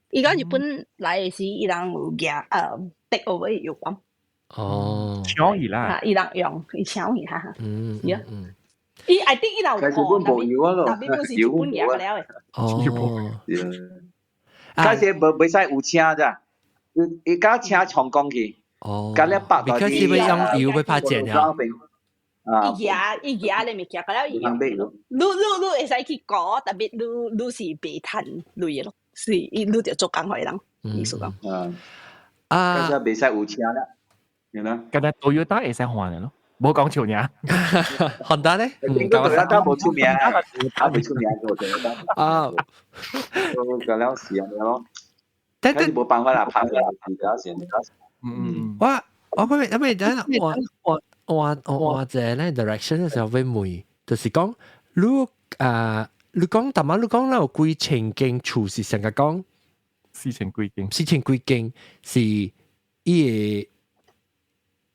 伊講日本來的時，伊人有舉take over 油泵。哦，搶去啦。伊人用，伊搶去哈哈。伊 I think 伊人有日本無油啊咯，特別不是日本嘢了的。哦。開始無袂使有車咋，伊共車衝過去。哦。共了百多。佢是欲用油欲拍戰啊。伊舉伊舉咧物件，共了伊用。你會使去講，特別你是袂趁鐳的咯，是伊你著做工予人，意思講。啊。開始袂使有車啦，係啦。敢若 Toyota 會使換的咯。無講笑爾。 Honda 咧？嗯，Toyota 無出名，他未出名個 Toyota。啊。個了是按呢咯。但係無辦法啦，拍啦，比較先。我嗰邊，因為等我一個咧 direction 的時候欲問，就是講你啊，你講逐擺你講咱有幾千間厝是上個講四千幾間，四千幾間是伊個。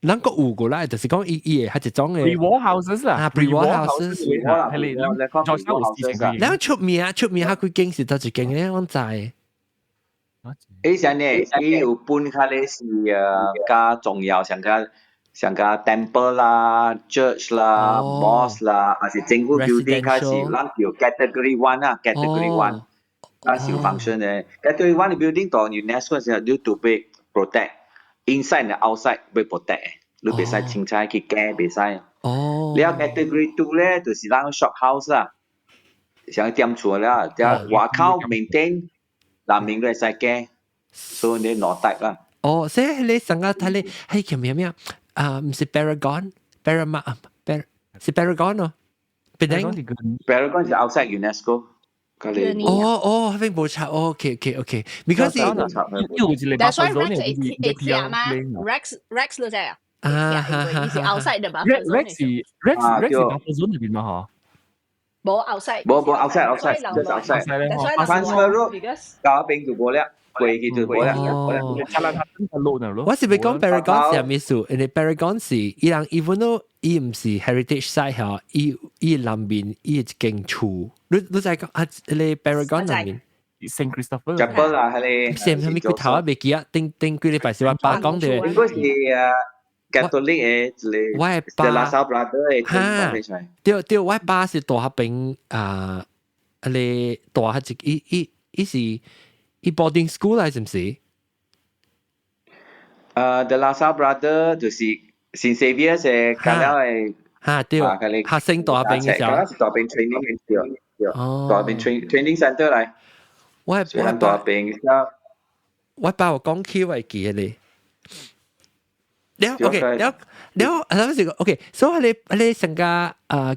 咱閣有過來，就是講伊會較一種的 pre-war houses 啦，啊 pre-war houses，係你再收四千幾。咱出名較幾間是佗一間咧？我知。伊啥呢？伊有分較咧是較重要，像較 temple 啦、church 啦、mosque 啦，還是政府 building 較是咱叫 category one 啊，category one，啊是有 function 的。category one 的 building 當 UNESCO 時你都欲 protect。inside 和 outside 欲 protect 你袂使凊彩去改，袂使。了 category two 咧，就是咱 shop house 啊，像店厝了，這外口 maintain，內面會使改，所以你兩 type 啦。哦，所以你上個睇你係叫咩咩啊？毋是 Paragon，Paramount 啊，是 Paragon 咯。 Paragon 是 outside UNESCO。哦哦，彼邊無查，OK。Because That's why Rex 會聽嘛，Rex 你知啊？啊，伊是 outside 的吧？Rex 是 Rex 是 buffer zone 入邊嘛？嗬？無 outside。無無 outside outside，就是 outside。 Transfer road 到邊就無了，過去就無了。我是欲講 Paragon 是啥物意思？因為 Paragon 是伊人 even though 伊毋是 heritage site 嗬，伊內面伊一間厝，你知講啊？你 Paragon 內面 Saint Christopher 入啦，係你。啥物幾頭啊？袂記啊！頂幾禮拜是我爸講的。應該是啊。Catholic 的一個，我的爸 La Salle Brother 的。對對，我爸是蹛彼邊啊，你蹛彼一伊是伊 boarding school 來是毋是？ De La Salle Brother 就是聖 Xavier 是隔了的，哈對，學生蹛彼邊的時候，是蹛邊 training 的對對，蹛邊 training center 來。我我蹛邊。我爸有講起我會記得咧。了 OK，了了，啊，是個 OK，所以你成個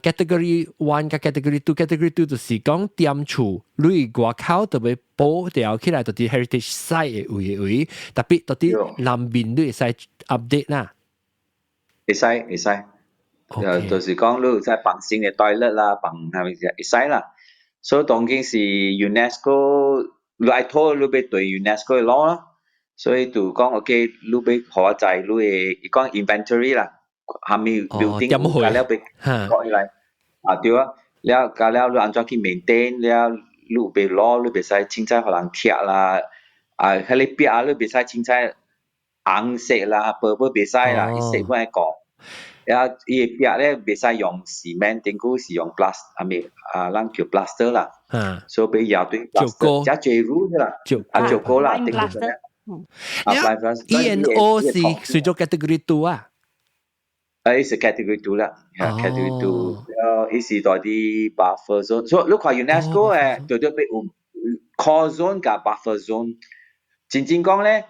category one 佮 category two，category two 就是講踮厝你外口特別保掉起來，就是 heritage site 的位位，特別到啲南面你會使 update 啦。會使會使，就是講你有使放新的 toilet 啦，放係咪會使啦。所以當今是 UNESCO，你愛討你欲對 UNESCO 的 law 啦。所以就講 OK，你欲予我知你的伊講 inventory 啦，啥物 building 有加了欲講起來，啊對啊，了加了你按怎去 maintain 了，你有欲攞你袂使凊彩予人拆啦，啊，彼个壁你袂使凊彩紅色啦，白白袂使啦，伊色本愛顧。了伊个壁咧袂使用 cement，頂久是用 plas，啊咪啊，咱叫 plaster 啦，所以欲壓對 plaster，遮濟 rule 啦，啊做過啦，頂久。 E and O 是屬做 category two 啊？啊，伊是 category two 啦，category two，了伊是佇啲 buffer zone，所以你看 UNESCO 誒，對對欲有 core zone 佮 buffer zone，真正講咧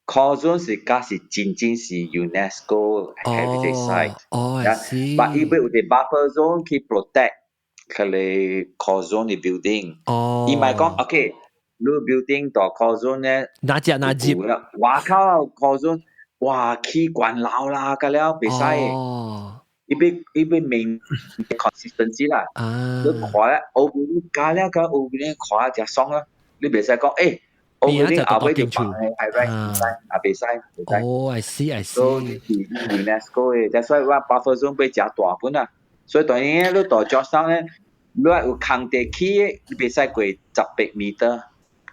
，core zone 是佮是真正是 UNESCO heritage site，哦，是，但伊欲有啲 buffer zone 去 protect 佢個 core zone 嘅 building，伊毋係講 OK。你 building 到 core zone 咧，哪隻哪隻？外口 core zone，哇起懸樓啦，個了袂使。伊欲伊欲明 consistency 啦。你看咧，歐邊加了個歐邊看誠爽啦，你袂使講欸，歐邊後尾就放喺 high rise 袂使，啊袂使，袂使。哦，I see I see。所以是 UNESCO 的，that's why 我 buffer zone 欲誠大本啊。所以當然你到 Georgetown 咧，你有空地起的，你袂使過10百 meter。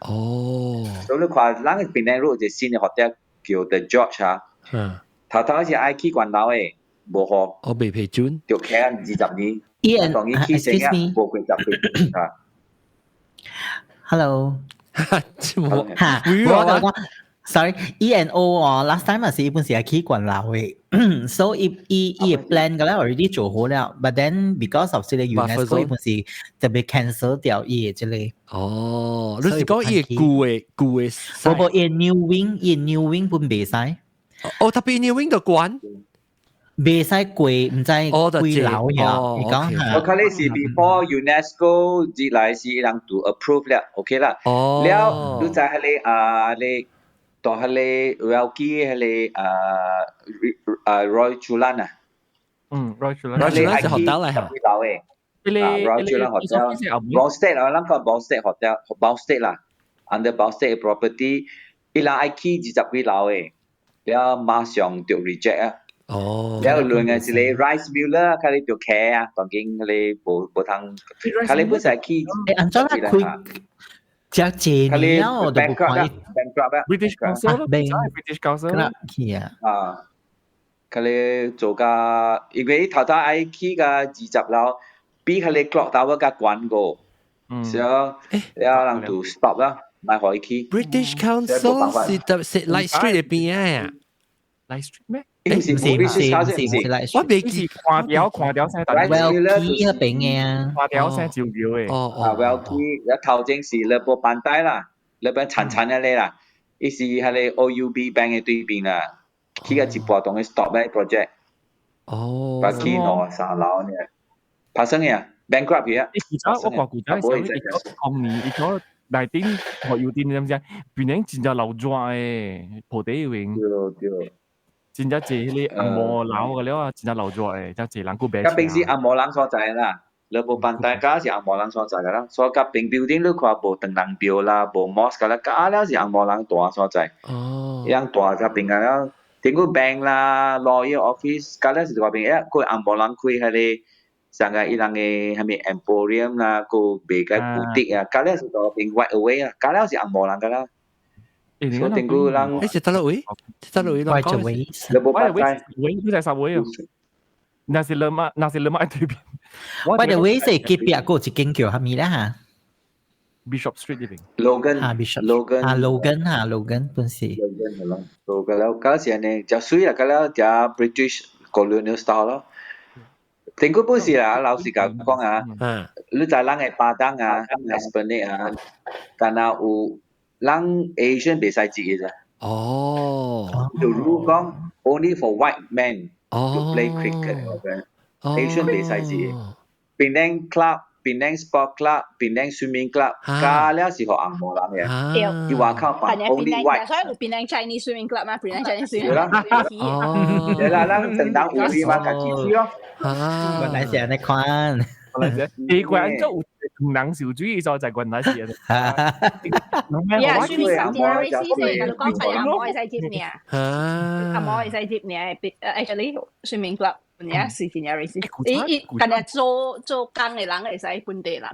所以你看，咱 Penang Road 有一個新的 hotel 叫 The George 啊。頭頭是愛起懸樓的，無予。我未批准。就起20年。 Ian，當伊起成啊，無過十八啊。 Hello。哈，我講，sorry，E and O 哦，last time 啊是伊本是愛起懸樓的，所以伊伊伊 plan 個咧 already 做好了，but then because of 這個 UNESCO 伊本是特別 cancel 掉伊的這個。哦，你是講伊個舊的舊的？無無，伊 new wing，伊 new wing 本袂使。哦，特別 new wing 就關。袂使過，毋知幾樓呀？伊講我看你是 before UNESCO 入來是伊人都 approve 了，OK 啦。了，你知彼个啊，你到彼个 Welki 彼个啊啊 Royal Chulan 啊。嗯，Royal Chulan。 Royal Chulan 是 hotel 嚟嚇。幾樓的？啊，Royal Chulan Hotel。Boustead 啦，咱講 Boustead Hotel，Boustead 啦，under Boustead property，伊人愛起20幾樓的，了馬上就 reject 啊。了另外一個 Rice Miller，佢哋就起啊，當今佢哋無無通，佢哋本身起。欸，按怎啦開？只濟年了，我都無看伊。 bankrupt 啊，British Council，British Council 去啊。啊，佢哋做甲，因為頭頭愛起甲20樓，比佢哋 clock tower 較懸過，所以了人就 stop 啦，莫予伊起。 British Council 是特是 Light Street 邊啊？Light Street 咩？唔是唔是唔是，我未記看掉看掉聲， Well 嗰邊嘅啊，看掉聲照叫嘅。哦啊，Well 一頭前是 Lebuh Pantai 啦，那邊殘殘一咧啦，伊是彼個 OUB Bank 嘅對面啦，起個一半當佢 stop 咧 project。把起兩三樓呢，發生嘅 bankrupt 去啊。伊古早我看古早時，伊講年，伊講內頂學油店，你知唔知？變成真正流紙的，鋪底用。對對。真正濟彼個紅毛樓個了啊，真正流紙的，真濟人閣買。佮平時紅毛人所在啦，Lebuh Pantai 敢是紅毛人所在個啦，所以佮邊 building 你看無唐人廟啦，無 mosque 啦，敢了是紅毛人蹛所在。伊人蹛佮邊個了，頂個 bank 啦，lawyer office，敢了是嗰邊，欸，閣紅毛人開彼個，上個伊人的啥物 emporium 啦，閣賣個古蹟啊，敢了是嗰邊 white away 啊，敢了是紅毛人個啦。所以頂個人，欸，是佗位？是佗位？ White away。 Lebuh Pantai。位，你在啥位啊？那是 lemak，那是 lemak 對邊。 By the way，是隔壁嗰一間叫啥物啦嚇？Bishop Street 呢邊。 Logan。啊，Bishop。 Logan。啊，Logan 嚇，Logan 本是。 Logan 係咯，做個了，嗰時呢，就水啦，嗰了就 British colonial style 咯。頂個本是啦，老實講啊，你知咱的巴當啊，Esplanade 啊，敢若有人 Asian 袂使入嘅咋。就如講， Only for white men to play cricket。Asian 袂使坐。Penang Club、Penang Sport Club、Penang Swimming Club，加了是予紅毛人嘅。伊外口放 only white。所以有 Penang Chinese Swimming Club 嘛，Penang Chinese Swimming Club。哦。對啦，咱等當有啲嘛，家己去咯。原來是按呢款。奇怪，做有人受主義所在原來是。呀，swimming club 真 racist 嘅，你講係紅毛會使入呢？紅毛會使入呢？Actually swimming club 你是真 racist。伊伊干焦做做工嘅人會使本地人，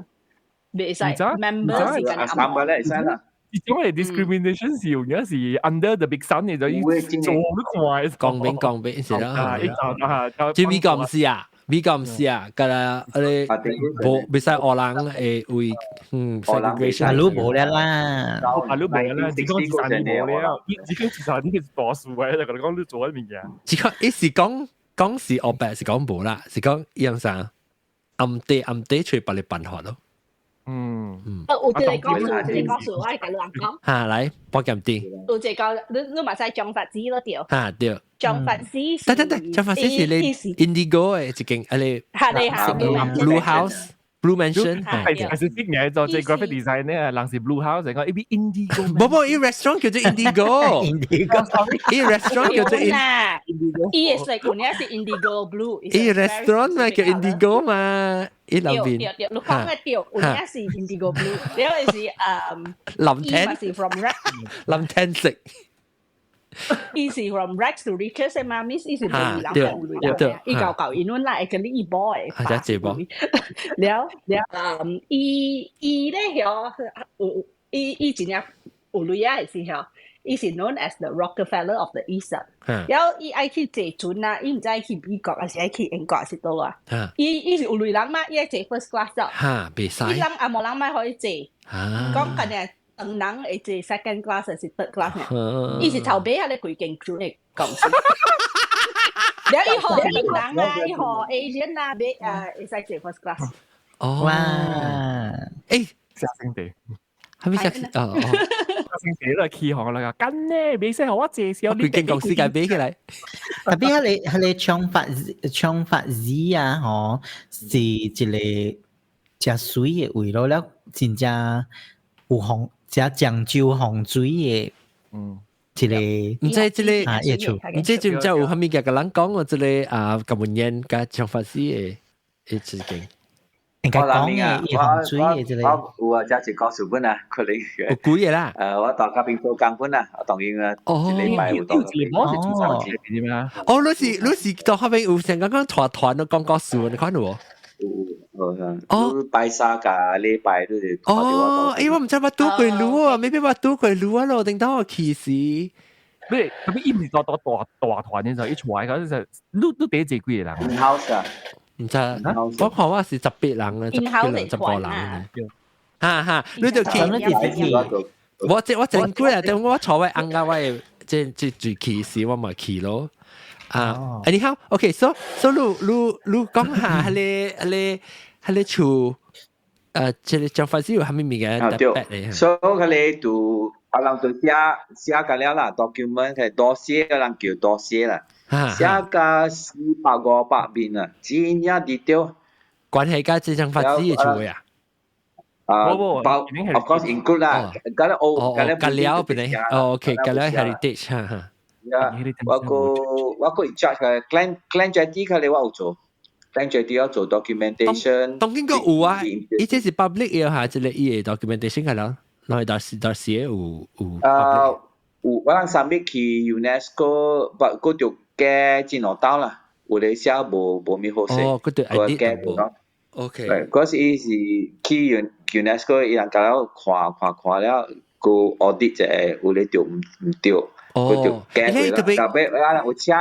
袂使 member 是干焦紅毛。會使啦。呢種係 discrimination 是有陣時 under the big sun 你就要做都快。講明講明是啦。這美國毋是啊？美國毋是啊，佮啦，我哋無袂使烏人會為segregation。啊，你無了啦，啊，你無啦，只講自殺你無了，只講自殺你是多數嘅，就同你講你做緊物件。只講伊是講講是烏白，是講無啦，是講伊樣啥暗地暗地揣別個辦法咯。有一個故事，有一個故事，我會共你人講。哈，來，報檢啲。有一個，你你嘛知張發子咯對？哈對。張發子是。等等等，張發子是你 Indigo 的一間，啊你。哈你哈。 Blue House。Blue Mansion。係係是識嘅，做這 graphic design 咧，人是 Blue House，講一邊 Indigo。無無，伊 restaurant 叫做 Indigo。 Indigo。伊 restaurant 叫做 Indigo。伊係個呢是 Indigo Blue。伊 restaurant 嘛叫 Indigo 嘛，伊兩邊。對對，你講嘅對，有影是 Indigo Blue，了是林天是 from Rex。林天食。伊是 from rags to riches 嘛，miss 伊是無人有鐳人，伊舊舊因阮啦，會跟你伊某的。啊，這波。了了，伊伊咧曉有伊伊真正有鐳仔的時候，伊是 known as the Rockefeller of the East。然後伊愛去坐船啊，伊毋知愛去美國還是愛去英國還是佗啊？伊伊是有鐳人嘛，伊愛坐 first class 咗。哈，袂使。伊人紅毛人莫予伊坐，講緊嘅。黃人會坐 second class 還是 third class 呢？伊是頭尾彼個規間船的公司。了伊予人啊，伊予 Asian 啊，買啊會使坐 first class。哦，哇！誒，下星期，係咪下星？哦哦，下星期都係起行啦，跟呢，未使予我坐少。規間公司共買起來。特別係你係你長髮長髮子啊，吼，是一個誠媠的位咯，了真正有風。只講究風水的，一個毋知這個啊，業厝，毋知知毋知有啥物件共人講喎？這個啊，金文燕佮長髮師的的事件，應該講的伊風水的這個，我有啊，這一個故事本啊，可能有幾個啦？我大家邊做工本啊，我當然啊，一禮拜有當。我是做啥物點啊？哦，你是你是到後邊有成講講團團都講故事，你看到無？哦，拜三佮禮拜都是。哦，欸，我毋知捌拄過你啊，未必捌拄過你啊咯，頂當我去時。你特別伊毋是大大大大團嘅時候，伊出來嗰陣你你第一坐幾個人？In-house 啊？毋知，我看我是18人啊，10幾人，10個人。哈哈，你就去。我這我真幾啊，等我坐位翁甲我的這這最去時，我嘛去咯。啊，anyhow, okay, so so 你你你講下彼個彼個彼個厝，這個張法師有啥物物件特別的？所以彼個就啊人就寫寫個了啦，document 係 dossier，人叫 dossier 啦，寫個400、500面啊，真正 detail。關係佮這張法師的厝啊？啊，包 of course include 啦，佮了哦，佮了佮了變成，哦，OK，佮了 heritage 哈哈。我個我個 in charge 嘅 Clan Clan Jetty 佢哋我有做，Clan Jetty 要做 documentation。當然個有啊，伊這是 public 嘅嚇，這個伊的 documentation 係啦，那到時到時有有。啊，有我人 submit 去 UNESCO，不過就改真兩道啦，有咧寫無無咪好勢。哦，佢對 edit 改咯。 OK。嗰時伊是去 UNESCO，伊人共了看看看了，個 audit 一下，有咧就毋毋對。哦，你特別特別我有請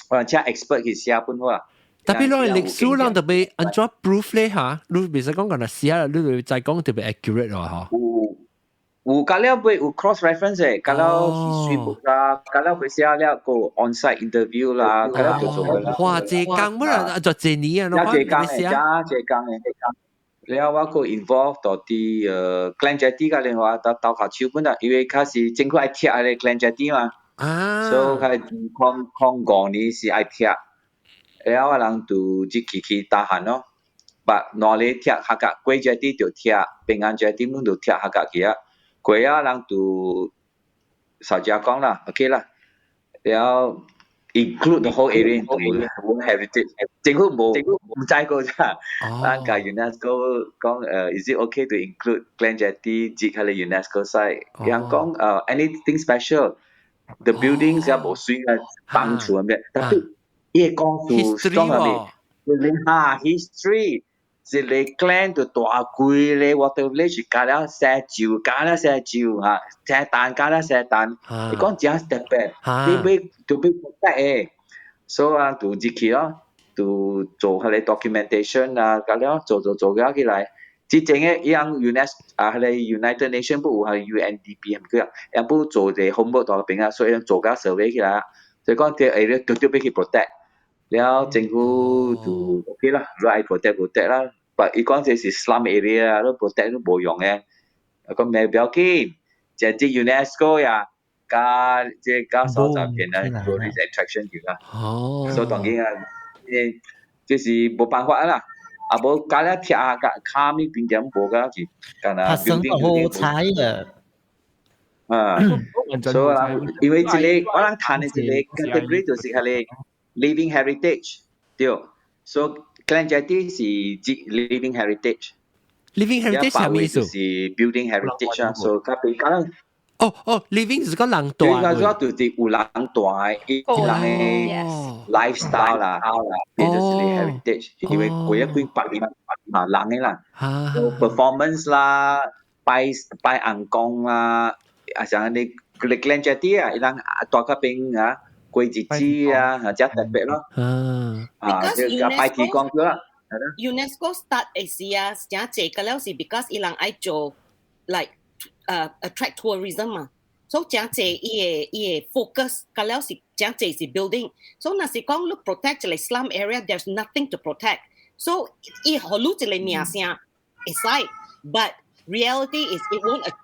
我請 expert 去寫本好啦。特別攞歷史人特別按怎 proof 咧嚇？你袂使講講若寫，你就再講特別 accurate 咯嗬。有有佮了尾有 cross reference 嘅，佮了 history book 啦，佮了會寫了個 on-site interview 啦，佮了就做啦。哇！這工本來就這年啊，這工嘅，這這工嘅，了我閣 involve 到佇Clan Jetty 甲電話到鬥跤手本啦，因為較是政府愛拆彼個 Clan Jetty 嘛。啊，所以佢2005年是愛拆，了啊人就入去去打閒咯。把兩個拆客家，過這啲就拆，平安這啲門就拆客家去啊。過啊人就實際講啦，OK 啦，了 include the whole area into World Heritage，政府無唔知過咋。咱共 UNESCO 講is it okay to include Glen Jetty 入佢個 UNESCO site？人講anything special，the buildings 也無水啊，放厝咁樣，但係伊個故事講係咩？你哈 history。一個 clan 就大規咧，water village 加了寫酒，加了寫酒嚇，寫單加了寫單，伊講真特別，你欲就欲 protect 的，所以啊就入去咯，就做彼個 documentation 啊，加了做做做了起來。之前的伊人 UNESCO 啊，彼個 United Nation 不有係 UNDP 係咪叫？伊不做一個 homework 到邊啊，所以做甲 survey 起來，所以講這 area 絕對欲去 protect。了政府就 OK 啦，你愛 protect protect 啦，但伊講這是 slum area 啊，你 protect 都無用嘅。講咩不要緊，這這 UNESCO 呀，加這加所在變啊 tourist attraction 去啦。所以當然啊，這是無辦法啦。啊無加了拆甲卡咪變點無甲是，干那拍生好彩嘅。啊，所以啊，因為這個我人談的這個 category 就是彼個 living heritage 對，所以 Glen Jetty 是指 living heritage。 living heritage 係咩意思？是 building heritage 啊，所以較比較。哦哦，living 就是講人住。對，主要就是有人住的，伊人的 lifestyle 啦，變就是 heritage，因為過一幾百年嘛人的啦，performance 啦，拜拜尪公啦，啊像你 Glen Jetty 啊，伊人住較邊啊。過日子啊，或者特別咯。啊，就拜天公咗啦。 UNESCO start 的時啊，真濟個了是 because 伊人愛做 like attract tourism 嘛，所以真濟伊個 focus 個了是真濟是 building。所以若是講你 protect 一個 slum area，there's nothing to protect。So 伊予你一個名聲會使，but reality is it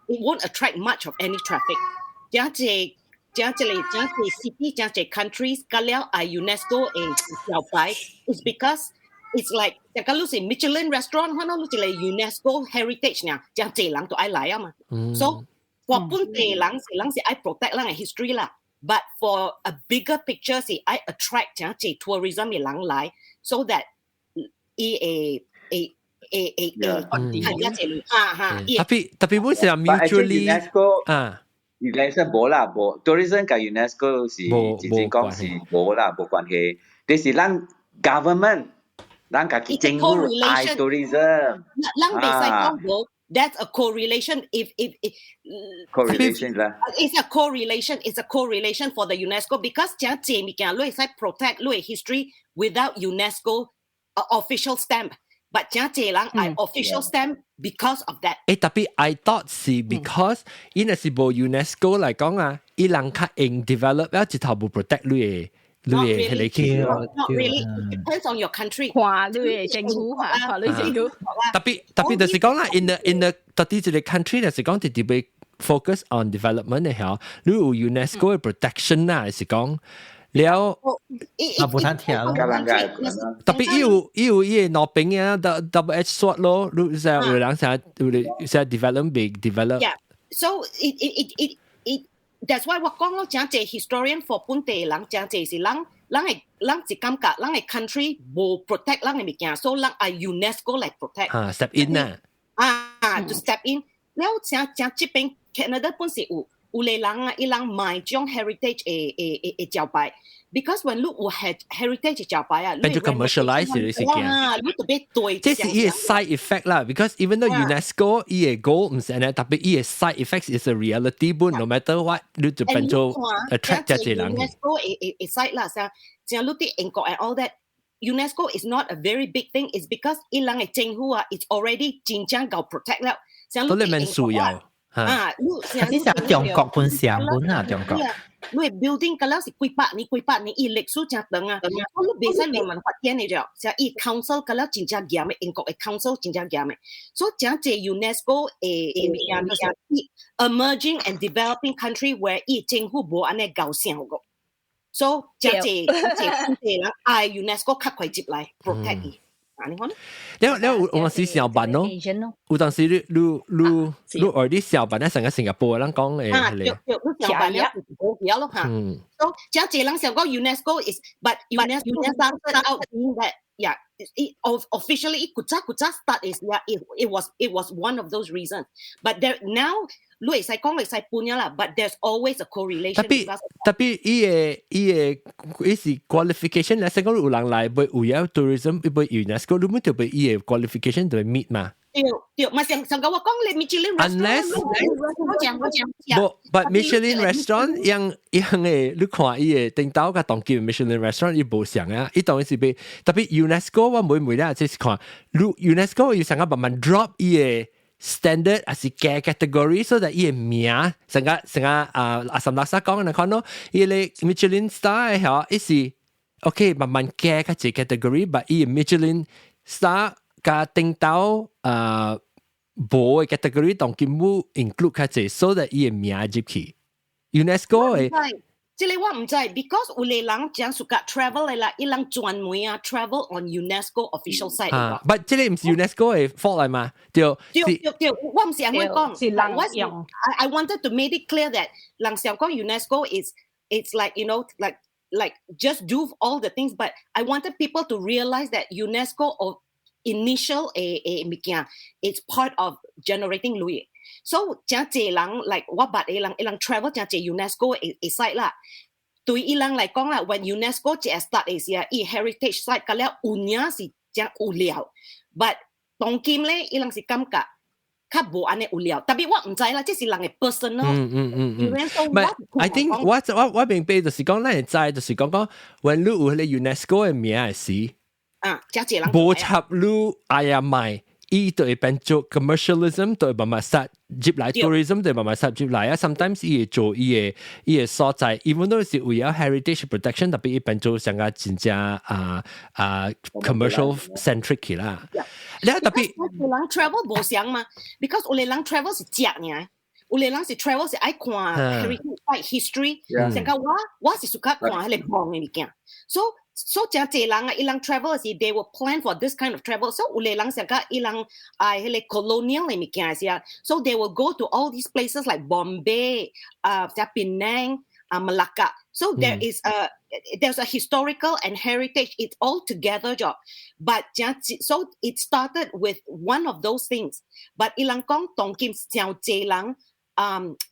won't attract much of any traffic。真濟。真一個真濟 city 真濟 countries 個了愛 UNESCO 的招牌，is because it's like 就講你是 Michelin restaurant，可能你一個 UNESCO heritage 呢，真濟人都愛來啊嘛。So 我本地人是人是愛 protect 咱的 history 啦，but for a bigger picture 是愛 attract 真濟 tourism 的人來，so that 伊會會會會會較濟哈哈。特別特別本是 mutually 啊。 UNESCO 無啦，無 tourism 佮 UNESCO 是直接講是無啦，無關係。這是咱 government，咱家己政府愛 tourism。咱袂使講無，that's a correlation. If correlation 啦，it's a correlation. It's a correlation for the UNESCO because 真濟物件你會使 protect 你的 history without UNESCO official stamp. But 真濟人愛 official stamp because of that。誒，特別 I thought 是 because 伊若是無 UNESCO 來講啊，伊人較用 develop 了一頭無 protect 你的你的彼個去。 Not really. It depends on your country。看你的政府嚇，看你政府。特別特別就是講啦，in the 特別一個 country 就是講特別 focus on development 的嚇，你有 UNESCO 的 protection 啊，是講。了，啊，無通聽咯。特別伊有伊有伊個攞邊啊，double edge sword 咯，你成有人成有成 develop big develop。 Yeah, so it that's why 我講咯，真濟 historian for 本地人，真濟是人人會人一感覺，人的 country 無 protect 人的物件，所以人愛 UNESCO 來 protect。啊，step in 啊。啊，就 step in。了正正這邊 Canada 本是有。有個人啊，伊人賣種 heritage 的的的的招牌，because when 你有 heritage 招牌啊，變做 commercialize 嘅事件。啊，你特別對。這是伊個 side effect 啦，because even though UNESCO 伊個 goal 毋是按呢，特別伊個 side effects is a reality 本，no matter what，你就變做 attract 這濟人。 UNESCO 的的的 side 啦，像像你佇英國 and all that。UNESCO is not a very big thing, it's because 伊人的政府啊，it's already 真正夠 protect 了。都你免需要。啊，你是中國本上本啊，中國。你 building 個了是幾百年幾百年，伊歷史真長啊。我你袂使亂亂發展的著，就伊 council 個了真正嚴的，英國的 council 真正嚴的。所以真濟 UNESCO 的物件就是 emerging and developing country where 伊政府無按呢𠢕聲個。所以真濟真濟濟人愛 UNESCO 較快入來 protect 伊。你看，了了有有時上班咯，有當時你你你你愛啲上班咧，成個新加坡人講誒，啊，對對，你上班了無曉咯嚇。所以真濟人想講 UNESCO is, but UNESCO started out being that, yeah, it officially 伊古早古早 start is, yeah, it was one of those reasons, but there now 你會使講會使半啦，but there's always a correlation。 Tapi tapi 伊个伊个伊是 qualification 咧，成講有人來欲為了 tourism，伊欲 UNESCO，你們就欲伊个 qualification 就 meet 嘛。對對，嘛上上個我講你 Michelin restaurant，我講我講。無，but Michelin restaurant 樣樣嘅，你看伊个頂頭佮當今 Michelin restaurant 伊無相啊，伊當然是欲，tapi UNESCO 我每每咧就是看，你 UNESCO 伊成個慢慢 drop 伊个 standard 還是加 category，所以伊個名成個成個啊阿什拉沙講嘅看咯，伊個 Michelin star 嚇，伊是 OK 慢慢加較濟 category，but 伊個 Michelin star 佮頂頭啊無嘅 category 當今冇 include 較濟，所以伊個名入去 UNESCO 嘅。這個我毋知，because 有個人講暑假 travel 的啦，伊人專門啊 travel on UNESCO official site。啊，but 這個毋是 UNESCO 的 fault 來嘛？對。對對對，我毋是按呢講，是人用。 I wanted to make it clear that 人想講 UNESCO is it's like like just do all the things, but I wanted people to realize that UNESCO of initial 的物件，it's part of generating 鐳。So 真濟人 like 我捌的人，伊人 travel 真濟 UNESCO 的 site 啦。對伊人來講啦，when UNESCO 一 start 的時啊，伊 heritage site 個了有影是真有料，but 當今咧，伊人是感覺較無按呢有料。Tapi 我毋知啦，這是人的 personal。嗯。But I think 我我我明白就是講，咱會知就是講講，when 你有彼個 UNESCO 的名的時，啊，真濟人無插你愛啊賣。伊就會變做 commercialism，就會慢慢殺入來 tourism，就會慢慢殺入來啊。Sometimes 伊會做伊个伊个所在，even though 是為了 heritage protection，tapi 伊變做上個真正啊啊 commercial centric 啦。你 tapi 有人 travel 無相嘛？Because 有个人 travel 是食爾，有个人是 travel 是愛看 heritage history。像個我我是 suka 看彼個墓的物件，所以。所以真濟人啊，伊人 travel 是 they will plan for this kind of travel。所以有個人想講伊人愛彼個 colonial 的物件是啊，so they will go to all these places like Bombay, 啊，像 Penang, 啊，Malacca. So there's a historical and heritage. It's all together 咗。But so it started with one of those things. But 伊人講當今真濟人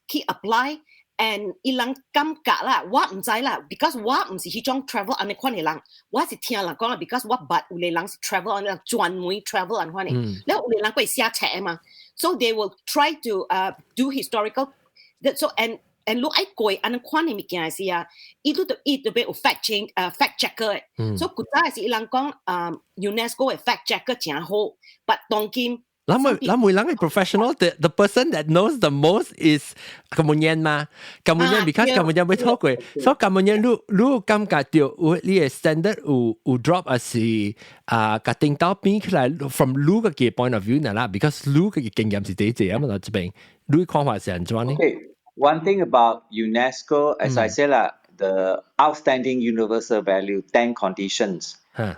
去 apply。and 伊人感覺啦，我毋知啦，because 我毋是彼種 travel 按呢款的人，我是聽人講啦，because 我捌有个人是 travel 按呢專門 travel 按款的，了有個人會寫冊嘛，so they will try to do historical so and 你愛過按呢款的物件的時啊，伊都伊特別有 fact check fact checker 的，所以古早是伊人講UNESCO 的 fact checker 誠好，but 當今咱每咱每人係 professional，the person that knows the most is 金門人嘛，金門人 because 金門人會錯過，所以金門人你你感覺到有你的 standard 有有 drop 還是啊，共頂頭比起來，from 你個嘅 point of view 啦，because 你個經驗是第一啊嘛，這邊你看法是按怎呢？Okay, one thing about UNESCO, as I said 啦, the outstanding universal value, 10 conditions.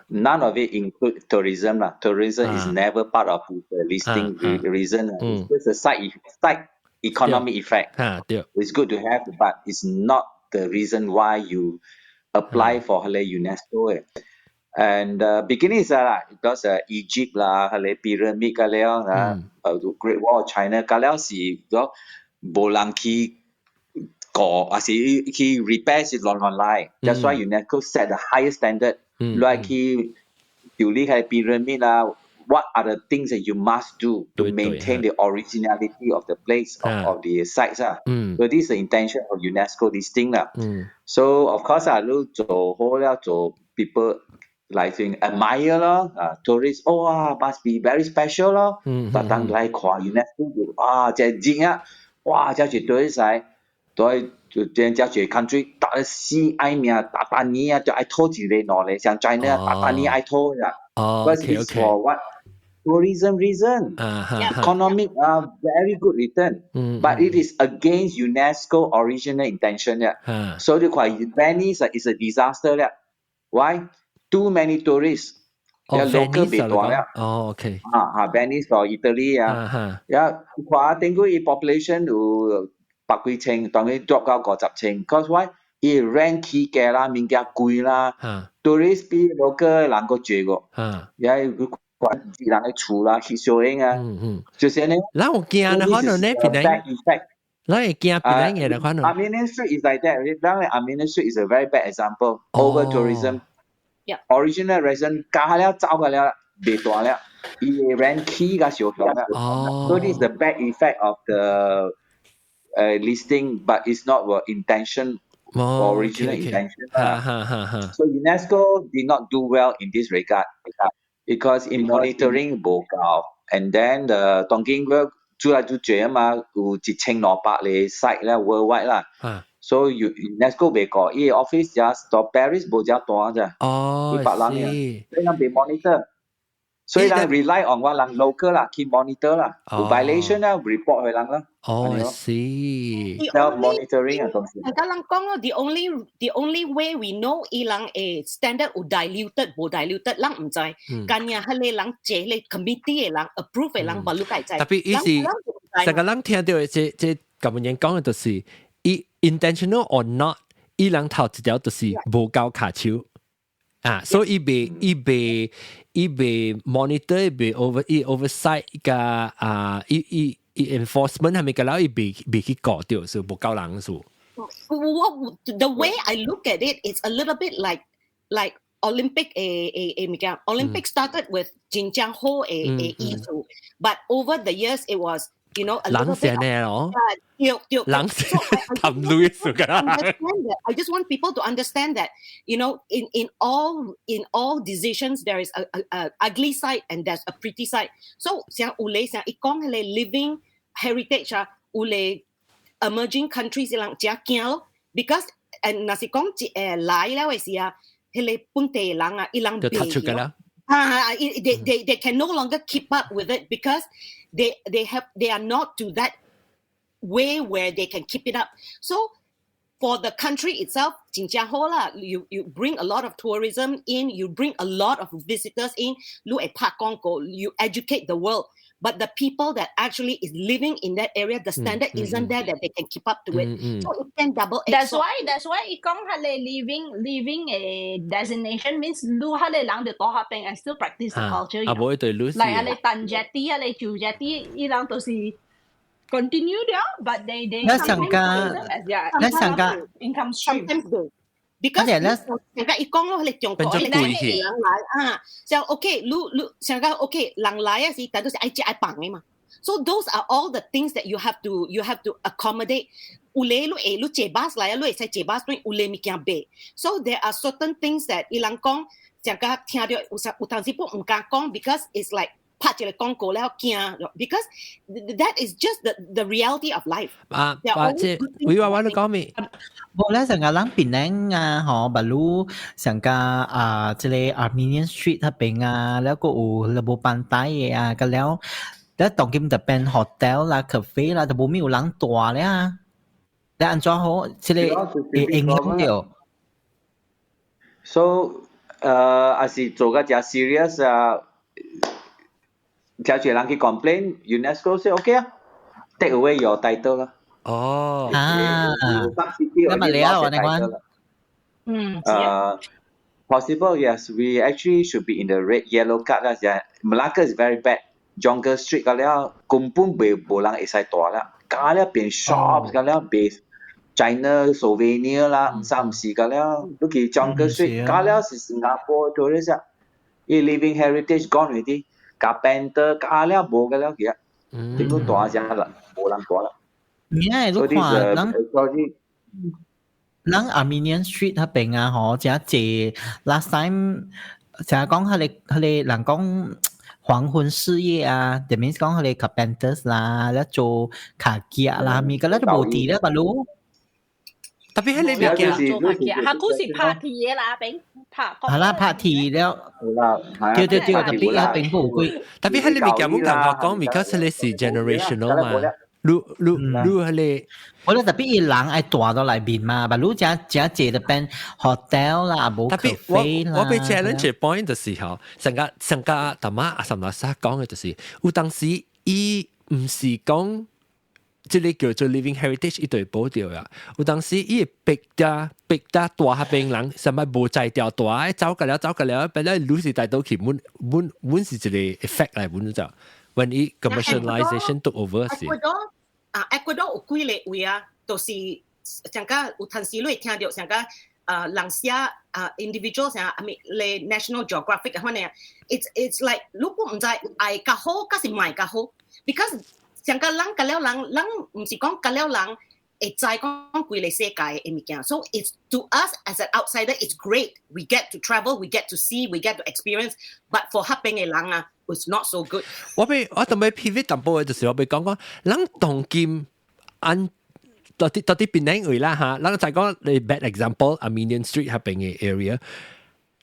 None of it include tourism 啦. Tourism is never part of the listing reason. It's just a side economic effect. It's good to have, but it's not the reason why you apply for 彼個 UNESCO. And beginning is because Egypt 啦，彼個 pyramid 個了啊，Great Wall of China 個了是講無人去過，還是去 repair 是亂亂來。That's why UNESCO set the highest standard. 來去處理彼個 pyramid 啦，what are the things that you must do to maintain the originality of the place of the sites 啊？So this is the intention of UNESCO listing 啦。So of course 啊，你做好了做 people 來去 admire 咯，啊，tourists 哇 must be very special 咯。特登來看 UNESCO 就啊，這真啊，哇，這絕對使。對，就這只濟 country 逐個死愛命，逐逐年啊，就愛討一個兩個，像 China 逐逐年愛討啦。Because it's for what? Tourism reason. Economic very good return. But it is against UNESCO original intention 啦。所以你看 Venice is a disaster 啦。Why? Too many tourists. 哦 local 袂大啦。啊啊，Venice or Italy 啊，呀，看頂個伊 population 有百幾千，當然 drop 到50千。Cause why？伊 rent 起價啦，物件貴啦，tourist 比 local 人閣濟個。呀，佢管人的厝啦，翕相影啊，就是呢。咱有驚啦，可能呢邊咧，咱會驚邊咧嘅啦，可能。 Armenian Street is like that. 咱的 Armenian Street is a very bad example. Over tourism. Original resident 加了走個了，袂大了，伊的 rent 起甲上懸了。So this is the bad effect of the listing, but it's not the intention. Original intention. So UNESCO did not do well in this regard because in monitoring 無夠，and then the 當今個主來主濟啊嘛，有1200個 site 咧 worldwide 啦。所以 UNESCO 袂過，伊 office 只到 Paris 無遮大咋，100人嘅，所以人袂 monitor，所以人 rely on 我人 local 啦，去 monitor 啦，有 violation 啦 report 予人啦。哦，是。 Self monitoring 啊東西。大家人講咯，the only way we know 伊人誒 standard 有 diluted 無 diluted，人毋知。干呀，彼个人坐彼 committee 的人 approve 的人無你會知。特別伊是，成個人聽著這這咁樣講的，就是伊 intentional or not，伊人頭一條就是無夠跤手啊，所以伊袂 monitor，伊袂 over 伊 oversight 個啊，伊伊伊 enforcement 係咪個了？伊袂去顧著，是無夠人數。我 the way I look at it, it's a little bit like Olympic 誒誒物件。Olympic started with 真正好的的意思，but over the years it was a little bit 咯，對對，人談類似㗎。 I just want people to understand that in all decisions there is a ugly side and there's a pretty side. So 像有咧像伊講彼個 living heritage 啊，有咧 emerging countries 人誠驚咯，because 誒若是講一來了的時啊，彼個本地人啊，伊人就突出㗎啦。啊，they can no longer keep up with it because they are not to that way where they can keep it up. So for the country itself, 真正好啦，you bring a lot of tourism in, you bring a lot of visitors in, 你會拍廣告，you educate the world. But the people that actually is living in that area, the standard isn't there that they can keep up to it. So it can double That's why 伊講彼個 living 的 designation means 你彼個人就佇彼邊 and still practice the culture. 啊，無對 lose。來彼個陳 jetty，彼個舊 jetty，伊人都是 continue 了，but they 你上加，你上加 income stream。 Because 人家伊講咯，你中國的人來啊，就 OK，你你上個 OK，人來啊是，但都是愛食愛放的嘛。So those are all the things that you have to accommodate。有咧你會你坐 bus 來啊，你會使坐 bus 對有咧物件賣。So there are certain things that 伊人講，上個聽著有時有當時不毋敢講，because it's like 拍一個廣告了驚，because that is just the reality of life。啊，或者會話我你講咩？無咧，上個人檳城啊，吼，馬路上個啊，這個 Armenian Street 彼邊啊，了閣有 Lebuh Pantai 的啊，個了，了當今就變 hotel 啦、cafe 啦，就無咩有人住咧啊。你按怎好？這個會影響著。 So，還是做個誠 serious 啊？誠濟人去 complain，UNESCO say OK 啊，take away your title 啦。哦，啊，咁咪你啊，我哋講，Possible, yes. We actually should be in the red yellow card 啦。Melaka is very bad. Jonker Street 個了根本袂無人會使住啦，加了變 shops 個了變 China souvenir 啦，毋三毋四個了。你去 Jonker Street 加了是 Singapore tourist 啊，伊 living heritage gone already。Carpenter 加了無個了去啊，點講大隻啦，無人住啦。你看人人 Armenian Street 彼邊啊，吼，誠濟 last time 成日講彼個彼個人講黃昏事業啊，就 means 講彼個 carpenters 啦，咧做卡機啦，物個咧都無佇咧，巴魯。特別喺你物件，做拍嘅，下股是拍鐵嘅啦，阿炳拍。係啦，拍鐵了。對對對，特別阿炳冇貴。特別喺你物件，冇同學講，because 你是 generational 嘛。你你你係你，我咧特別伊人愛大到內面嘛，但你正正濟的變 hotel 啦，無 cafe 啦。我被 challenge point 的時候，成個成個大媽阿三阿沙講嘅就是，有當時伊毋是講這個叫做 living heritage 伊就會保掉啊。有當時伊會逼得逼得大下邊人，啥物無才調大，走個了走個了，變了女是帶到去，滿滿滿是一個 effect 來滿就。When 伊 commercialization took over 時。啊，Ecuador 有幾個位啊，就是上個有陣時你會聽到上個啊人寫啊 individual 啥，I mean 咧 National Geographic 可能，it's like 如果毋知愛較好，還是毋較好，because 上個人甲了人，人毋是講甲了人會知講規個世界的物件，so it's to us as an outsider it's great, we get to travel, we get to see, we get to experience, but for 彼邊的人啊，it's not so good。我欲我特別 pivot 淡薄嘅，就是我欲講講，咱當今按到底到底檳城位啦嚇，咱就講你 bad example Armenian Street 彼邊嘅 area，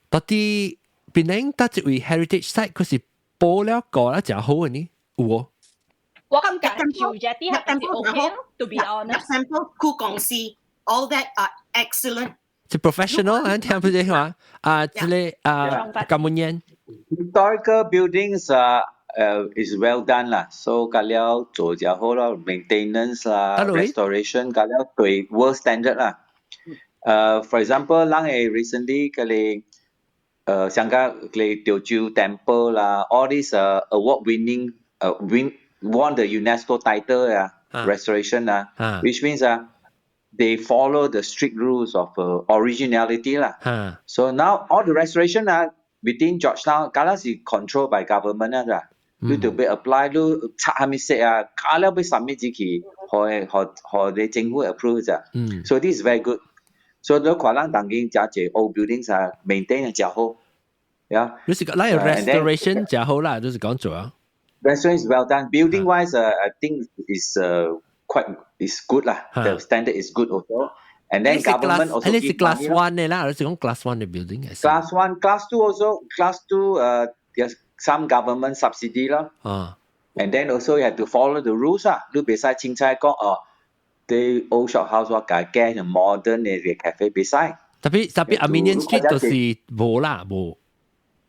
到底檳城佗一位 heritage site 佢是保了個啦，誠好嘅呢？有無？我感覺就這啲係 OK，to be honest。 Example 區公司，all that are excellent。是 professional 啊，聽不見話啊，這個啊，咁樣樣。 Historical buildings 啊，is well done 啦，so 甲了做就好啦，maintenance 啦，restoration 甲了對 world standard 啦。For example，咱會 recently 個咧，香港個潮州 temple 啦，all these award winning won the UNESCO title 啊，restoration 啊，which means 啊，they follow the strict rules of originality 啦。So now all the restoration 啊，within Georgetown，假啦是 controlled by government 啊，你就欲 apply 你漆啥物色啊，假了欲 submit 入去，予予予你政府 approve 咋。So this is very good. So 你看咱當今誠濟 old buildings 啊，maintain 誠好。Yeah。你是講咱 restoration 誠好啦，就是講做啊。 Restoration is well done. Building wise, I think is quite is good 啦. The standard is good also. And then government also give class one 嘅啦，你是講 class one 嘅 building 係。Class one, class two also. Class two, there's some government subsidy 啦。啊。 And then also you have to follow the rules 啊。你袂使凊彩講哦，啲 old shop house 我改改成 modern 嘅 cafe 袂使。特別特別 Armenian Street 就是無啦無。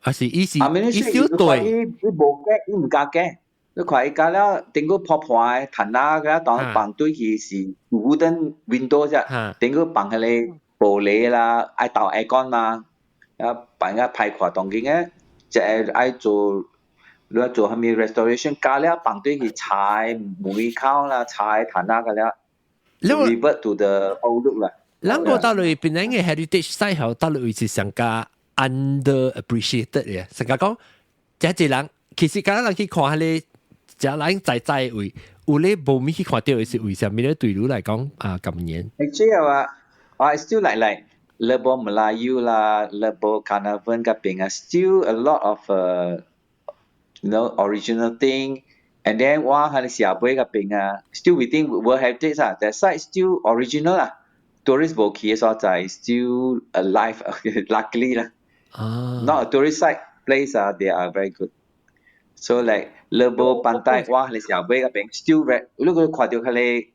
還是伊是伊小對。伊無改，伊毋敢改。你看伊加了頂個破破的炭仔，個當放對去是 wooden window 啫，頂個放彼個玻璃啦，愛鬥 aircon 嘛，啊放個歹看當今個，這愛做你愛做啥物 restoration，加了放對去拆門口啦，拆炭仔個了，revert to the old look 啦。咱個到裏檳城嘅 heritage site 後，到裏位是上加 under appreciated 嘅，成個講，這一人其實敢若人去看彼個。只人在在位，有咧無咪去看到的是為啥物咧？對你來講啊，咁嚴。 Actually 啊，I still like Lebuh Melayu 啦，Lebuh Carnarvon 嗰邊啊，still a lot of original thing. And then 我喺下尾嗰邊啊，still within World Heritage 啊，that site still original 啦。Tourist 無去的所在 still alive, luckily 啦。啊。 Not a tourist site place 啊，they are very good. So like Lebuh Pantai，我喺下尾嗰邊 still very，你會看到彼个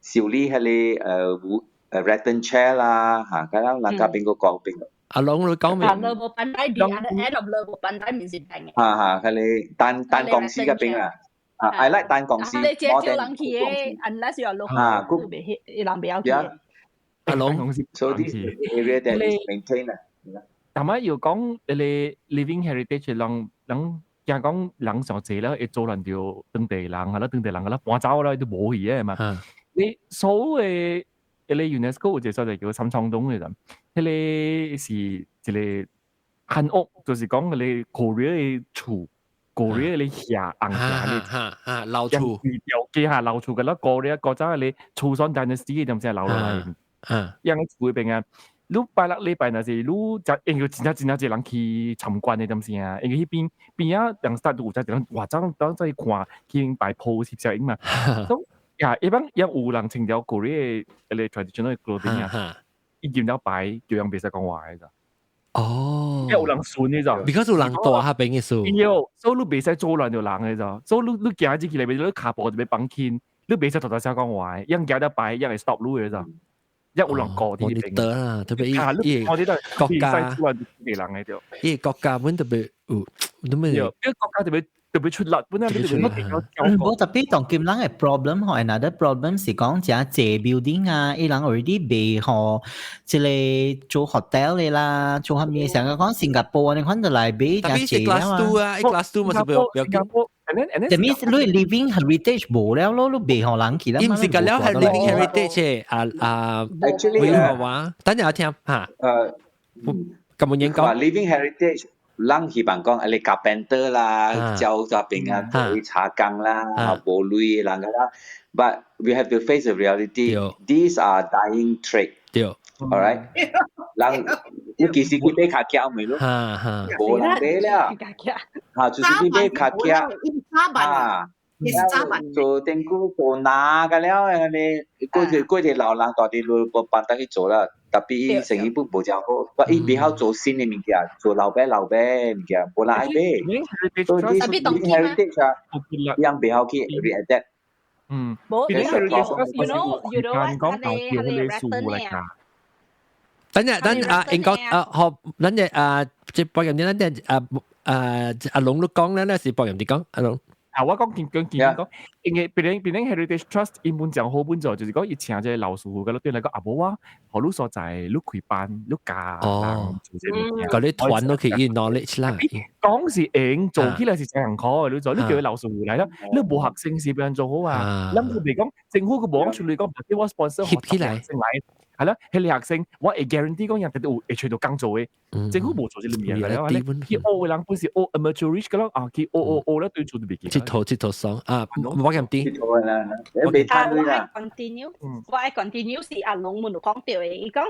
修理彼个rattan chair 啦，嚇，咁樣人家邊個講邊個。阿龍你講未？啊，Lebuh Pantai the other end of Lebuh Pantai 唔是平嘅。嚇嚇，彼个單單公司嗰邊啊。啊，I like 單公司。你介紹人去嘅，unless you are local，都袂去，人袂曉去。阿龍，so this area that is maintained 啊。但係要講你 living heritage 人人。驚講人上濟了，會阻攔著當地人啊啦，當地人啊啦搬走啦，都無去嘅嘛。你所有彼个 UNESCO 有一個所在叫三創洞嘅人，彼个是一個韓屋，就是講彼个 Korea 的厝，Korea 的下紅下的，哈哈老厝，條記下老厝嘅啦，Korea 古早彼個朝鮮 dynasty 點先留落來，樣厝邊啊。你拜六禮拜若是你就因為真正真正濟人去參觀的點先啊，因為彼邊邊仔人 start 都有真濟人哇，走走去看，去擺 pose 攝影嘛。所以呀，一般一有人穿條古嘅個 traditional clothing 啊，伊見到擺叫人袂使講話嘅咋。哦，因為有人信嘅咋，because 有人大下邊嘅數。對，所以你袂使做亂就人嘅咋，所以你行入去內面，你跤步就欲放輕，你袂使大大聲講話，一行得擺，一會 stop 你嘅咋。一有人過啲邊。得啦，特別伊國家，伊國家本特別有，都咩？因為國家特別特別出力，本來特別無特別當今人嘅 problem 吼，another problem 是講這濟 building 啊，伊人 already 賣予這個做 hotel 的啦，做啥物？成個講新加坡，你看就來買這濟啦嘛。特別是 class two 啊，class two 嘛是比較。 that means 你 living heritage 無了咯，你賣予人去啦。伊毋是個了係 living heritage 啊啊，actually 話，等陣我聽嚇。咁冇人講。 living heritage。人希望講啊，你 carpenter 啦，教嗰邊啊，做茶工啦，無鐳人個啦。But we have to face the reality. These are dying trade. 對。 Alright。人你其實去買卡膠未咯？無人買了。嚇，就是去買卡膠。啊。做電鼓做拿個了，你過去過去老人大啲路無辦得去做啦。特別伊生意本無誠好，伊袂曉做新的物件，做老爸老爸物件，無人愛買。所以啲 heritage 啊，人袂曉去 readapt。無，you know what？佢哋 rattan 啊。等陣等啊，應該啊，學咱隻啊，即博人啲咱隻啊啊阿龍都講咧，咧是博人哋講阿龍。啊，我講見講見講，因為別人別人 Heritage Trust 伊本上好本做，就是講伊請這個老師傅，個對來講啊無我，予你所在，你開班，你教哦，嗰啲團都可以 knowledge 啦。講是用，做起來是真艱苦嘅，你做，你叫佢老師傅來啦，你無學生是變做好啊。咱佢袂講政府佢無講出嚟講，我 sponsor 協起來，來，係啦，彼個學生我會 guarantee 講人哋有會揣著工做嘅，政府無做這個物件啦。去學嘅人本是學 amateurish 嘅咯，啊，去學學學咧對做都袂記。佚佗佚佗爽啊！我咁啲。啦，未啊，我愛 continue，我愛 continue 是阿龍們講到嘅，伊講。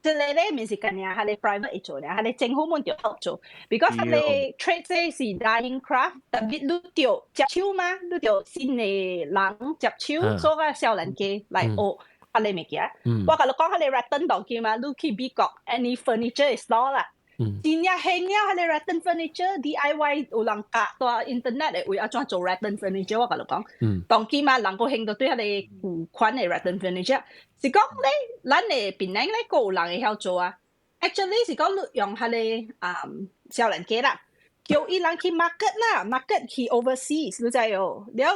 這個咧，毋是干爾係你 private 會做咧，係你政府們就合做。because 係你 trade 是 dying craft，特別你著接手嘛，你著新的人接手，做個少年家來學彼个物件。我共你講，彼个 rattan 當今嘛，你去美國 any furniture store 啦，真正興了，彼個 rattan furniture DIY 有人教蹛 internet 的會按怎做 rattan furniture，我共你講。當今嘛，人閣興著對彼个舊款的 rattan furniture，是講咧，咱的檳城咧，閣有人會曉做啊。Actually 是講你用彼個啊少年家啦，叫伊人去 market 啦，market 去 overseas，你知哦？了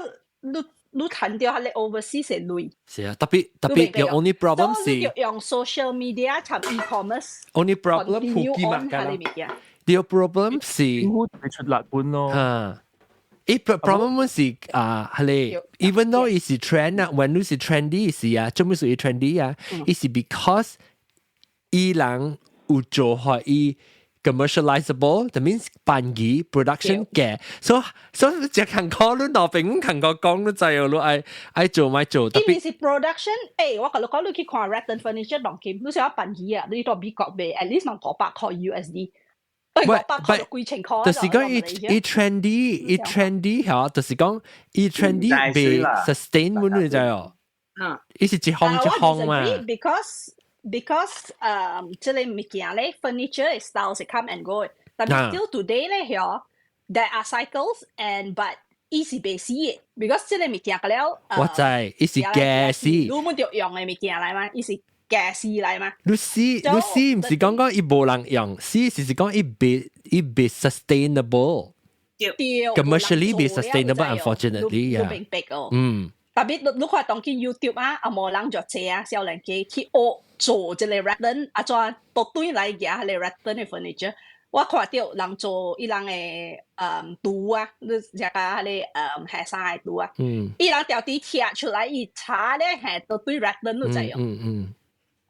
你趁著彼个 overseas 的鐳。是啊，特別特別有 only problem 是用 social media 同 e-commerce。 only problem 普及嘛，the problem 是出力本咯。嚇。伊 problem 是啊，係咧，even though 伊是 trend 啊，when 你是 trendy 是啊，做咩屬於 trendy 啊？伊是 because 伊人有做予伊 commercializable，that means 辦儀 production 嘅，所所以只近可你攞邊近個講都知哦，你愛愛做咪做。特別是 production，誒，我共你講，你去看 rattan furniture 當今，你想辦儀啊，你到美國賣，at least 500塊 USD。喂，幾千塊。就是講伊伊 trendy，伊 trendy 嚇，就是講伊 trendy 袂 sustain 滿你知哦。伊是一項一項嘛。 Because 這個物件咧，furniture style 是 come and go 的，但係 still today 咧，嗬，there are cycles and but 伊是袂死的，because 這個物件個了。我知，伊是假死。你們著用的物件來嘛，伊是假死來嘛。你死你死，毋是講講伊無人用，死是講伊袂 sustainable。對。 Commercially 袂 sustainable, unfortunately, 你明白哦。嗯。特別你看當今 YouTube 啊，啊無人就濟啊，少年家去學做這個 rattan，啊怎倒轉來舉彼个 rattan 的 furniture。我看著人做伊人的櫥啊，你食個彼个下衫的櫥啊，伊人條啲拆出來，伊查咧係都對 rattan 你知哦。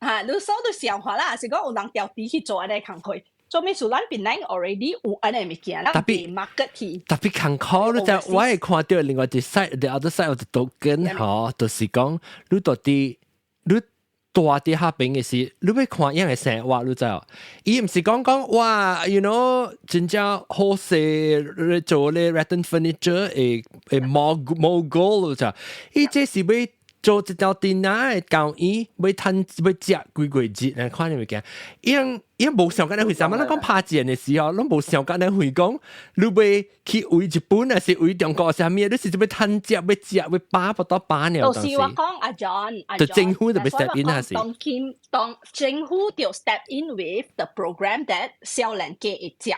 嚇，你所都想法啦，是講有人條啲去做按呢工課。做咩事咱檳城 already 有按呢物件，咱別 market 去。特別艱苦，你就我會看著另外一 side，the other side of the token，嗬，就是講你到底你蹛佇彼邊的時，你欲看樣的生活，你知哦？伊毋是講講哇，you know，真正好勢做咧 rattan furniture 會會 mogul 你知？伊這是欲做一條電腦的交易，欲趁欲食幾個月來看你物件，伊人伊無想講你為啥物？咱講拍戰的時候，攏無想講你會講，你欲去為日本還是為中國啥物？你是欲趁食，欲食，欲飽不到飽了。就是我講阿 John，就政府就欲 step in 還是？當今當政府就 step in with the program that 少年家會食。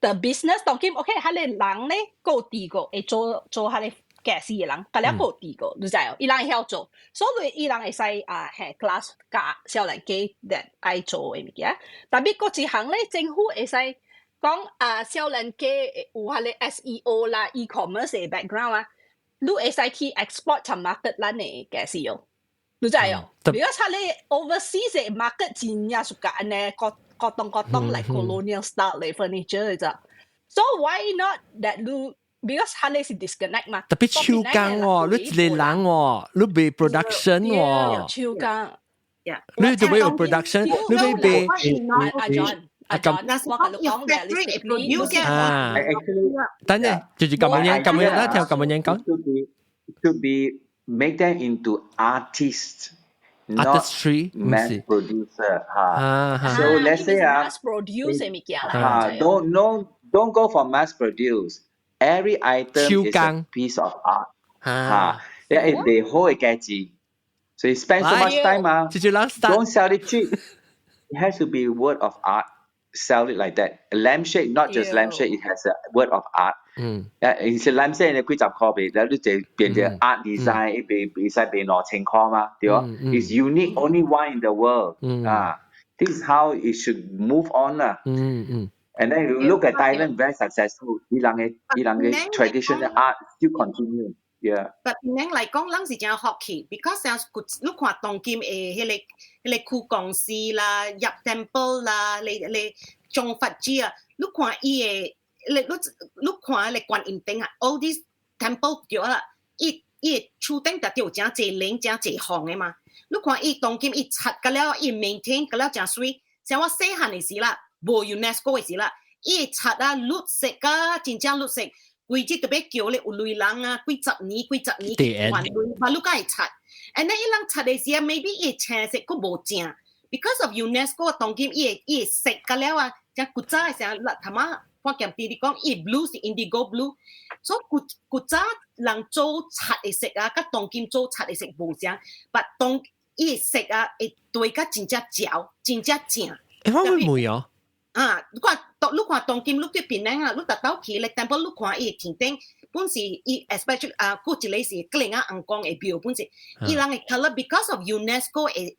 The business 當今 OK，彼個人咧夠第個會做做彼個家私的人，佮了夠第個，你知哦？伊人會曉做，所以伊人會使啊，係 class 教少年家 that 愛做的物件。但係閣一項咧，政府會使講啊，少年家有彼個 SEO 啦、e-commerce 的 background 啊，你會使去 export 出 market 咱的家私哦。你知哦？如果出咧 overseas 的 market 真正屬甲按呢各各東各東嚟 colonial style 嚟 furniture 咋。So why not that 你 because 佢哋是 disconnect 嘛？特別手工喎，你一個人喎，你賣 production 喎，手工，你就會有 production，你會賣。阿 John，阿 John，我同你講 realistically，啊，等陣就是咁樣，咁樣，咱聽咁樣講。 To be make them into artists. Artistry, mass producer 哈。So let's say 啊，mass produce 嘅物件啦。Don't no don't go for mass produce. Every item is a piece of art. 哈，因為你好嘅價值，所以 spend so much time 啊。Don't sell it cheap. It has to be word of art. Sell it like that. A lampshade, not just lampshade, it has a word of art. 誒，其實 lampshade 你幾十塊賣，然後你就變成 art design，一賣會使賣2000塊嘛，對吧？It's unique, only one in the world. 啊，this is how it should move on 啦。And then you look at Thailand, very successful. 伊人嘅 traditional art still continue. Yeah. But 檳嚟講，咱是真福氣，because 像你看當今的彼個區公司啦、入 temple 啦、你種佛寺啊，你看伊的，你看你觀音頂啊，all these temple 對啦，伊的厝頂特有真濟靈、真濟風的嘛。你看伊當今伊拆個了，伊 maintain 個了真媠。像我細漢的時啦，無 UNESCO 的時啦，伊會漆啊綠色啊，真正綠色。規日特別叫咧有類人啊，幾十年幾十年還類，嘛你敢會漆？And then 伊人漆的時啊，maybe 伊青色閣無正，because of UNESCO 當今伊會色個了啊，像古早的時候，頭仔我兼弟弟講，伊 blue 是 indigo blue，所以古早人做漆的色啊，佮當今做漆的色無相，但當伊色啊會對甲真正焦，真正正。欸，我會問哦。啊，你看當今你對檳城啊，你特兜去咧，但不你看伊天頂，本是伊 especially 啊，閣一個是格林仔紅光的廟，本是伊人的 colour because of UNESCO 會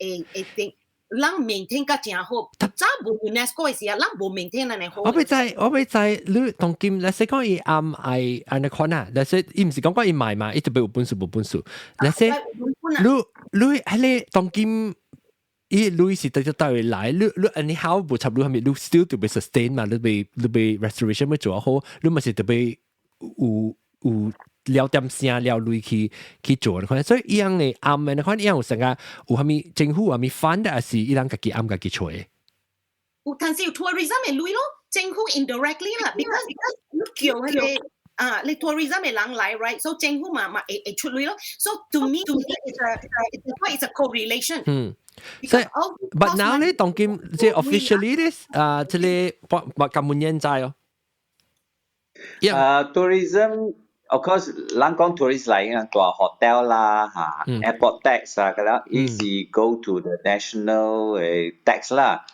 定，人 maintain 甲誠好。早無 UNESCO 的時啊，咱無 maintain 按呢好。我欲知，我欲知，你當今，let's say 講伊暗愛按呢款啊，let's say 伊毋是講講伊賣嘛，伊特別有本事無本事。let's say 你彼個當今。伊鐳是直接帶回來，你 anyhow 無插你係咪？你 still 特別 sustain 嘛？你欲 restoration 欲做好，你嘛是特別有了點聲了鐳去做的，所以伊樣的暗的，看伊樣有成個有啥物政府有啥物 fund，還是伊人家己暗家己揣？有，但是有 tourism 的鐳咯，政府 indirectly 啦，because 你叫彼個啊，你 tourism 的人來，right？So 政府嘛會出鐳咯。So to me, it's a correlation。所以，but now 咧，當今即係 officially 咧，啊，這個我咁滿現在哦。啊，tourism of course，咱講 tourist 來啊，大 hotel 啦，嚇，airport tax 啊，嗰啲，伊是 go to the national tax 啦。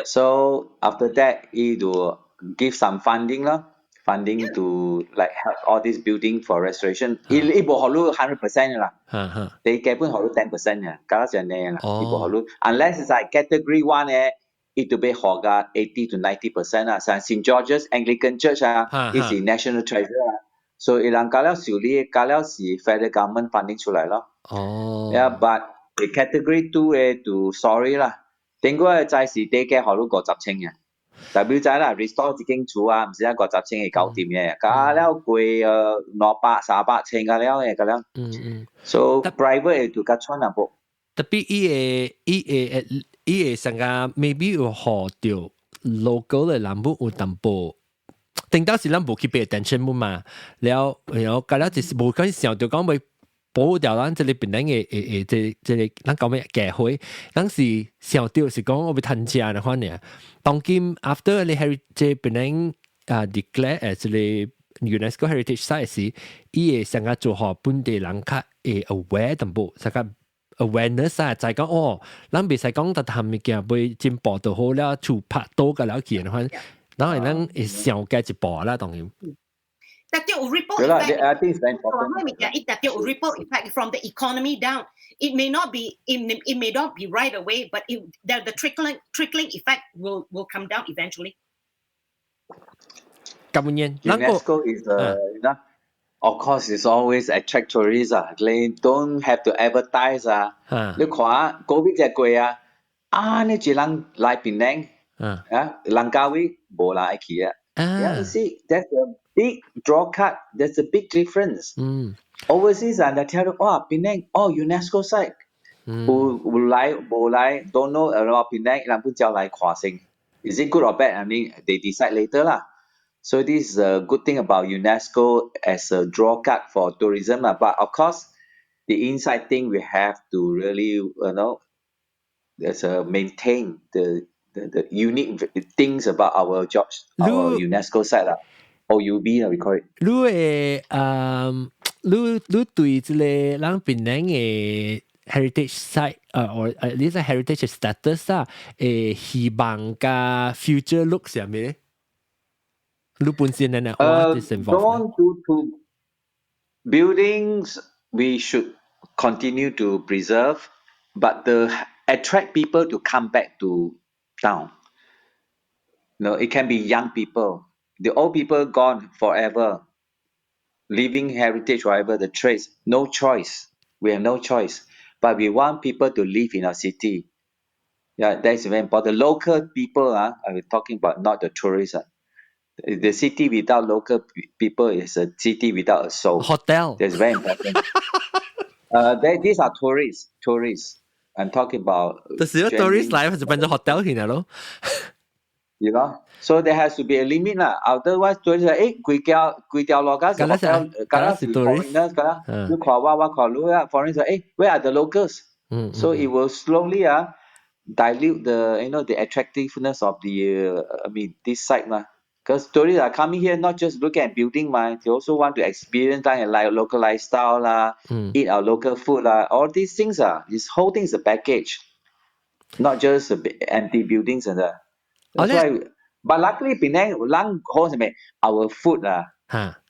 So after that，伊就 give some funding 啦，funding to like help all this building for restoration。伊無予你 100% 啦，你基本予你 10% 嘅，搞到這樣啦，伊無予你，unless it's like category one 咧。伊就欲予甲 80 to 90% 啊，像 St George's Anglican Church 啊，伊是 national treasure 啊，所以伊人搞了修理，搞了是 federal government funding 出來咯。Yeah, but the category two 嘅就 sorry 啦，頂個月債是底價予你50千嘅，代表知啦，restore 一間厝啊，毋是啊50千會搞掂嘅，搞了貴200、300千個了嘅，搞了。So private 就較喘淡薄。特別伊個成個 maybe 有予著 local 的人有淡薄，頂到是咱無去 pay attention 嘛，了然後隔了就是無講想著講欲保護掉咱這個檳城的誒誒，這這個咱講咩機會，咱是想到是講我欲趁食的款爾。當今 after 你 heritage 這檳城啊 declare 這個 UNESCO Heritage Site 時，伊會想較做予本地人較會 aware 淡薄，啥較 awareness 啊，就係講哦，咱袂使講逐項物件袂進步就好了，厝拍倒個了去的款，然後咱會想加一步啦，當然。但有 ripple effect. I think it's very important. 一定有 ripple effect from the economy down. It may not be right away, but the trickling effect will come down eventually. UNESCO is of course, it's always attract tourists 啊。你 don't have to advertise 啊。你看嗰邊隻過啊，啊呢一人來檳城，啊蘭卡威無人愛去啊。Yeah, you see, that's a big draw card. That's a big difference. Overseas 啊，你聽到哇，檳城哦，UNESCO site，有有來無來，don't know about 檳城，人不叫來看先。Is it good or bad? I mean, they decide later 啦。So this is a good thing about UNESCO as a draw card for tourism 啦. But of course, the inside thing we have to really, there's a maintain the unique things about our jobs, our UNESCO site 啦，OUB 啦，we call it。你會嗯，你你對這個咱檳城的 heritage site，或呢個 heritage status 啊，誒希望佮 future look 啥物？你本身呢？ Don't do to buildings we should continue to preserve, but the attract people to come back to town. No, it can be young people. The old people gone forever, leaving heritage, whatever the trace, no choice. We have no choice. But we want people to live in our city. Yeah, that's very important. Local people, I'm talking about not the tourists. The city without local people is a city without a soul. Hotel. That's very important. These are tourists. Tourists. I'm talking about. 就是 tourist 來就變做 hotel 去了咯。 So there has to be a limit 啦。Otherwise, tourists 誒，規條規條路架是 hotel，敢是 foreigners，敢你看我，我看你啊，foreigners 誒，where are the locals? So it will slowly 啊 dilute the you know the attractiveness of the I mean this site 嘛。Because tourists are coming here not just look at building 嘛, they also want to experience like local lifestyle 啦, eat our local food 啦, all these things are this whole thing is a package, not just a empty buildings and that. That's why. But luckily, Penang, 咱好啥物 our food 啊,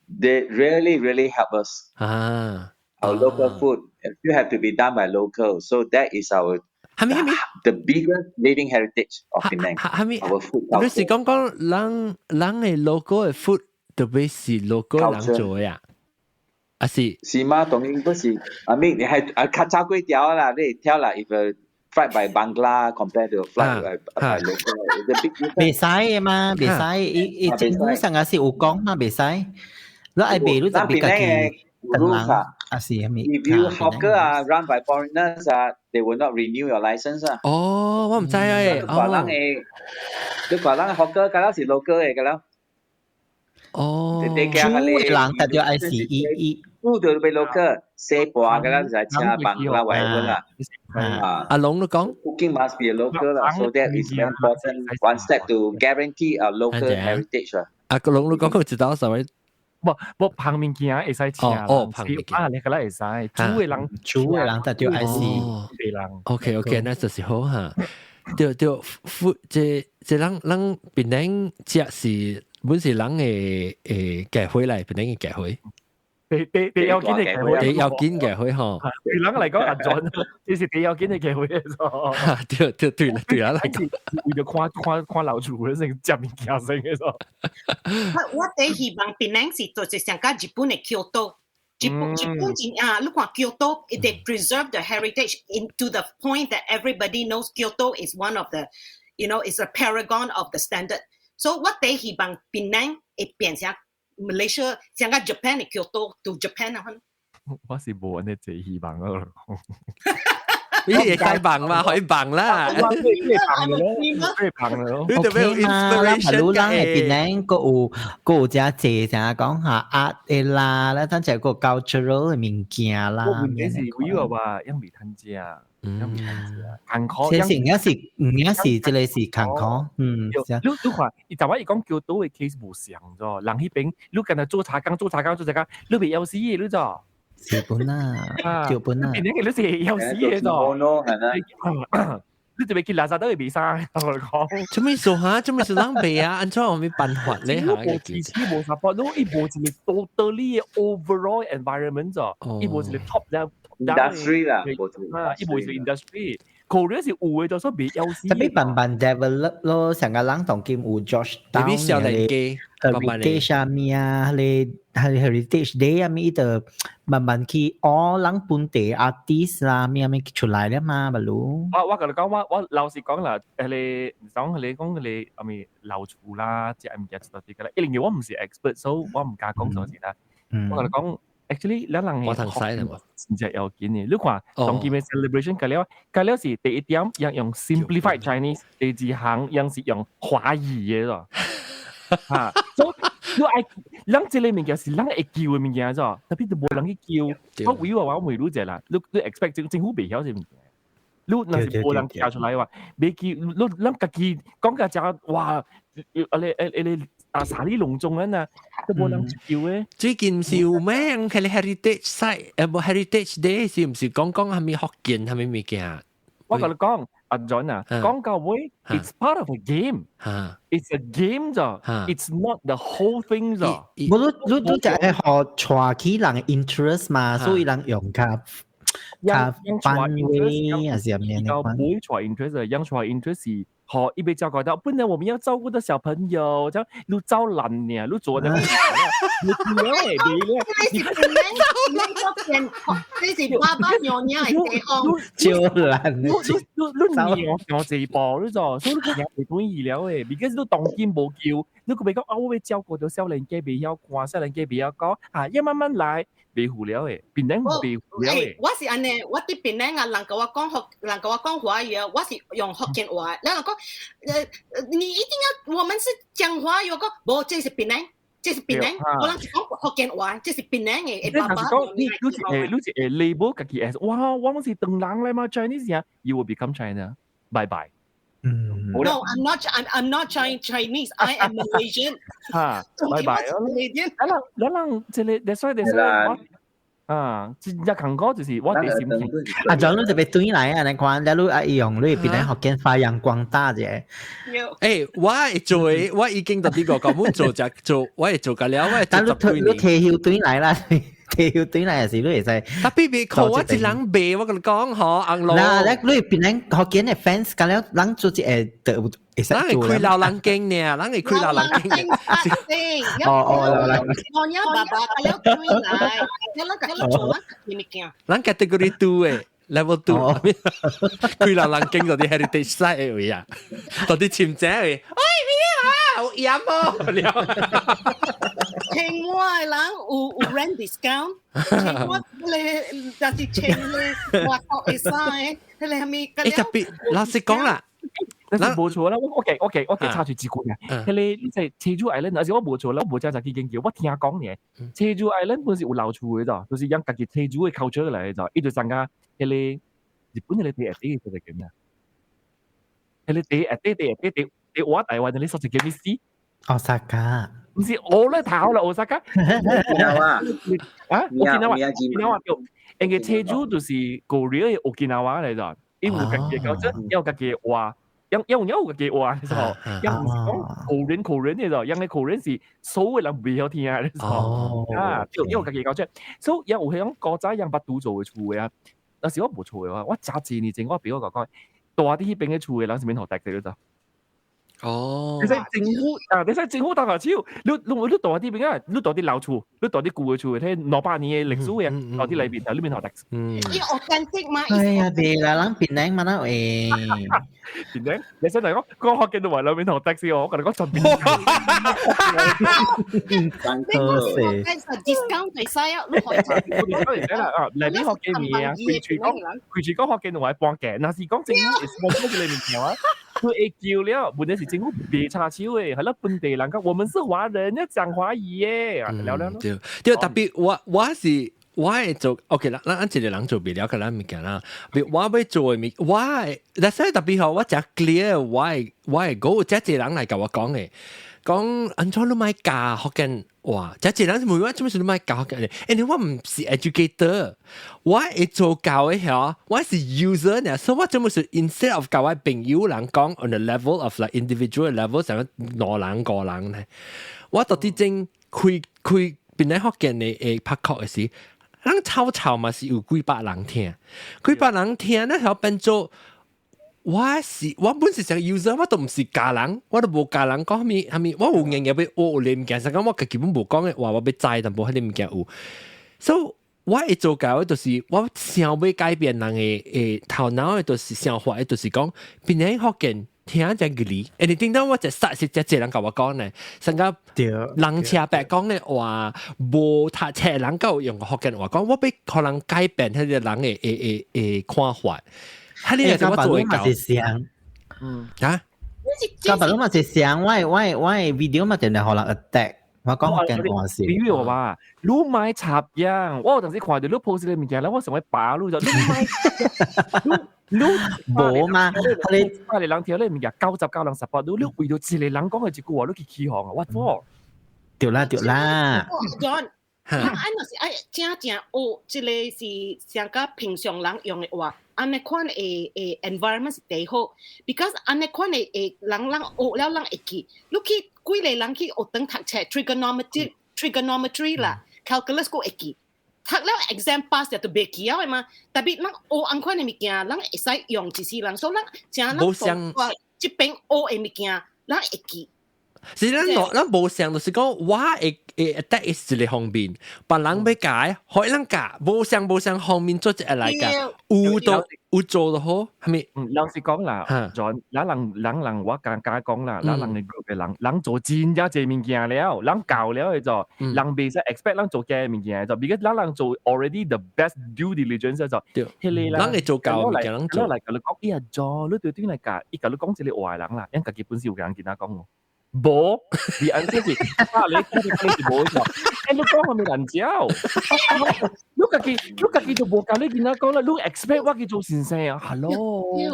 they really really help us. Our local food still have to be done by locals, so that is our 係咪係咪 the biggest living heritage of Penang. 係咪？Our food 你是講講咱咱的 local 的 food 特別是 local 人做的啊？啊是是嗎？當然不是。I mean 你係啊較早幾條啦，你跳啦，if a flight by Bangla compared to a flight by local, the big difference. 袂使的嘛，袂使。伊伊政府上個是有講嘛，袂使。你愛賣你就別家己等人，啊是啥物 If you hawker 啊 run by foreigners 啊，they will not renew your license 啊。哦，我毋知啊。你看人的，你看人 hawker，敢若是 local 的，敢若。哦。煮的人特別愛是伊伊。煮就欲 local，洗盤敢若是來請 Bangla whatever 啦。啊，阿龍你講，Cooking must be a local 啦，so that is very important one step to guarantee our local heritage 啦。阿個龍你講佢知道啥物？無無芳物件會使請，哦，芳物件啊，你個啦會使，煮的人煮的人特別愛是的人。 OK OK，那就是好哈。對對，food 這這人人檳城食是本是人的誒教會來，檳城的教會。第第第要緊的教會，第要緊教會吼。對人來講安全，這是第要緊的教會的。對對對對人來講，為著看看看老厝先食物件先的。我我第希望檳城是就是像佮日本的京都。日本日本真啊，你看京都，they preserve the heritage into the point that everybody knows Kyoto is one of the, is a paragon of the standard. So 我第希望檳城會變成 Malaysia，像佮 Japan 的 Kyoto to Japan 啊。我是無按呢濟希望咯。你會使幫嘛？可以幫啦。你幫咯，你幫咯。你特別有 inspiration 嘅。咱檳城閣有閣有遮濟，啥講下 art 的啦，咱等陣個 cultural 的物件啦。我問題是有話，ยัง未趁食。嗯，艱苦。其實也是，也是，這個是艱苦。嗯，你看，伊台灣伊講叫島的 case 無相咗，人彼邊你干焦做茶工、做茶工、做茶工，你袂枵死的，你做。是本啊，對本啊。變成你是枵死的咗。你特別去垃圾都會賣衫，我講。做咩做嚇？做咩做人賣啊？按怎有咩辦法咧？嚇？無支持無 support，你伊無一個 totally overall environment 咗，伊無一個 top down。 industry 啦，啊，伊無一個 industry。Korea 是有的，就說袂枵死。特別慢慢 develop 咯，成個人當今有 George Town 嘅 heritage 啊咩啊，你 heritage day 啊咩，就慢慢去學人本地 artist 啦咩咩出來了嘛，咪咯。我共你講，我老實講啦，迄個講迄個講迄個啥物老厝啦，這物件一大堆個啦。因為我毋是 expert，所以我毋敢講啥物啦。我共你講。actually 咱人我通使啦嘛，真正要緊嘅。你看，當今嘅 celebration 個了，個了是第一點，用用 simplified Chinese；第二項，用是用華語嘅咯。嚇，所以你愛，咱這個物件是咱會叫嘅物件咗，特別都無人去叫。我以為我問你者啦，你 expect 政府袂曉這物件。你若是無人跳出來話，袂記，你咱家己講甲誠哇，啊你啊你啊沙裡隆重啊，都無人叫嘅。最近是有咩？佢哋 heritage site，無 heritage day 是毋是講講係咪福建係咪物件？我共你講，阿 John 啊，講到尾，it's part of a game。It's a game 咋，it's not the whole thing 咋。無你你你就係學帶起人 interest 嘛，所以人用較較範圍還是咩？較唔會帶 interest，樣帶 interest 是。學伊欲照顧到，本來我們要照顧的小朋友，這樣你照爛呢，你做的，你不要誒，別咧，這是爸爸娘娘的地方，照爛，你你你尿這一步，你做，所以你驚會轉意了誒，because 你當今無救，你閣欲講啊，我欲照顧到少年家袂曉看，少年家袂曉講，啊，要慢慢來，袂赴了誒，檳城袂赴了誒。我是按呢，我佇檳城啊，人共我講福，人共我講華語啊，我是用福建話，人講，你一定要，我們是講華語，我講，無，這是檳城，這是檳城，我人是講福建話，這是檳城的爸爸。講你你是會你是會 label 家己 as，哇，我們是唐人來嘛，Chinese 啊，you will become China，bye bye。嗯，No, I'm not. I'm not Chinese. I am Malaysian. 哈，拜拜。咱人咱人這個，that's why that's why 啊，真正艱苦就是我哋心情。啊，就你特別對來啊，你看，你啊用你檳城福建發揚光大者。誒，我會做，我已經特別個講，我做就做，我會做個了，我會做十幾年。你退休對來啦。退休對來是你會使。特別別靠我一人賣，我共你講嗬，紅佬。嗱，你檳城福建的 fans，咁了，人做一個就會使做。人會開老人間呢，人會開老人間。哦哦，老人。我娘爸爸咁了對來，你人咁了做乜物件？人 category two 的，level two，開老人間嗰啲 heritage site 的位啊，到啲潛者位，喂，咩啊？有鹽哦，了。請我的人有 rent discount，請我咧就是請咧外國的衫的，彼個啥物？欸，特別老實講啦，但是無錯啦，我 OK 插出一句啊，彼個你在濟州 Island，而且我無錯啦，我無真正去研究，我聽講呢，濟州 Island 本是有老厝的咋，就是養家己濟州的 culture 來的咋，伊就參加彼個日本彼個第一個叫咩啊？彼個第一第第第第第我台灣的你說是叫咩事？大阪。毋是我咧頭啦，大阪。啊，啊，沖縄對，因為濟州就是 Korea 的沖縄來的，伊有家己的culture，有家己的話，有有家己的話，你知無？也毋是講 Korean Korean 的咯，因為 Korean 是所有人袂曉聽的，你知無？啊，對，有家己的culture，所以有彼種古早人捌拄做的厝的啊，但是我無厝的話，我誠濟年前我朋友共我講，住佇彼邊的厝的人是免予 tax 的，你知？哦，你使政府啊，你使政府搭下手，你住佇邊啊？你住佇老厝，你住佇舊嘅厝，睇200年嘅歷史嘅，住佇裏邊，裏面學 tax。嗯，伊 authentic 嘛？哎呀，別啦，咱檳城嘛，那會。檳城，你想嚟講，講福建話裏面學 tax 我，我同你講全邊。你講 discount 會使啊，你可以。嚟啦啊，裏面福建物啊，規喙講福建話半價，若是講政府係冇乜裏面聽啊。佢會叫了，問題是政府別插手嘅，係啦，本地人講，我們是華人，要講華語嘅，聊聊咯。對，對，特別我會做，OK 啦，咱一個人做袂了，個咱物件啦。我欲做的物，我但是特別好，我誠 clear，我的 goal，這一個人來共我講的，講按怎你莫教福建話，這一個人問我做咩事你莫教福建話？因為我毋是 educator，我會做教的遐，我是 user 呢，所以我做咩事 instead of 共我朋友人講 on the level of like individual level，上兩人五人呢，我到底正開開檳城福建的會拍課的時。咱吵吵嘛是有幾百人聽，幾百人聽，那條變做我本是成 user，我都毋是教人，我都無教人講啥物啥物，我有硬要學有物件，實講我家己本無講的話，我欲知，但無彼个物件有。所以我會做教的，就是我想欲改變人的頭腦的，就是想法的，就是講檳城福建聽誠義，欸，你頂當我就實是這濟人共我講呢，成個人車白講的話，無讀冊人夠用福建話講，我欲可能改變彼個人的看法。彼個是我做的教。嗯啊，甲別攏嘛是像，我的 video 嘛定定予人 attack。我講福建話是。比如話，你莫插秧，我有當時看著你 post 個物件，我想欲拔你就你莫，你你無嘛？你百個人聽你物件，99人 support 你，你為著一個人講的一句話，你去起哄啊！我錯。對啦對啦。 John，咱按若是愛正正學，這個是上較平常人用的話，按呢款的 environment 是最好，because 按呢款的人學了人會記，你去幾个人去學堂讀冊 trigonometry 啦，calculus 閣會記，讀了 exam pass 就袂記了的嘛。特別咱學按款的物件，咱會使用一世人，所以咱誠咱這邊學的物件，咱會記。是咱咱無相，就是講我會得一個方面，別人欲教，予人教，無相無相方面做一個來教，有都有做就好，係咪？嗯，老實講啦，John，咱人人人我敢敢講啦，咱人的 group 的人，人做真正濟物件了，人教了的就，人袂使 expect 人做假物件就，because 咱人做 already the best due diligence 就，對，彼個啦，人會做教物件，人做。來共你講，伊啊 John，你對對來教，伊共你講一個話的人啦，𪜶家己本身有共人囡仔講哦。無，你按這是，啊，你你是無錯，欸，你講啥物難教？你家己就無共你囡仔講啦，你 expect 我去做先生啊？Hello，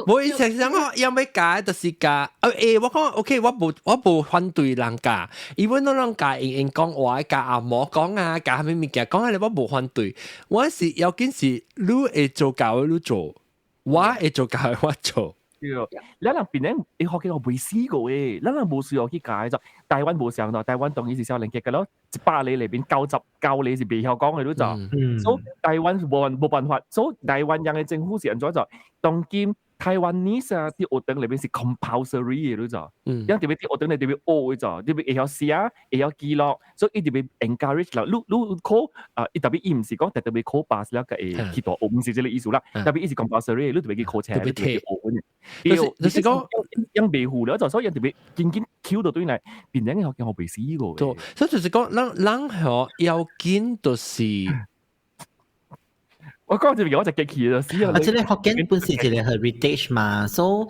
無伊想想我要欲教就是教，欸，我講 OK，我無反對人教，因為攏人教用用講話教阿嬷講啊，教啥物物件講啊，我無反對，我是要緊是你會做教的你做，我會做教的我做。對，咱人檳城伊福建話袂死過的，咱人無需要去教就台灣無相咯，台灣當然是少年家個咯，100个內面99個是袂曉講的，你知？所以台灣是無辦法，所以台灣人的政府是按怎做？當今台灣呢啥佇學堂內面是 compulsory 的，你知？嗯，因特別佇學堂內特別學的就，特別會曉寫，會曉記錄，所以伊特別 encourage 啦。你考啊，伊特別伊毋是講特別考 pass 了個會去大學，毋是這個意思啦。特別伊是 compulsory，你特別去考冊，特別去學的。就是講樣袂赴了，就所以特別緊緊 Q 到對來，檳城的學校袂死過。對，所以就是講，咱咱學要緊就是。我講這邊我就激氣啦，死啊！啊，這個福建本是一個 heritage 嘛，so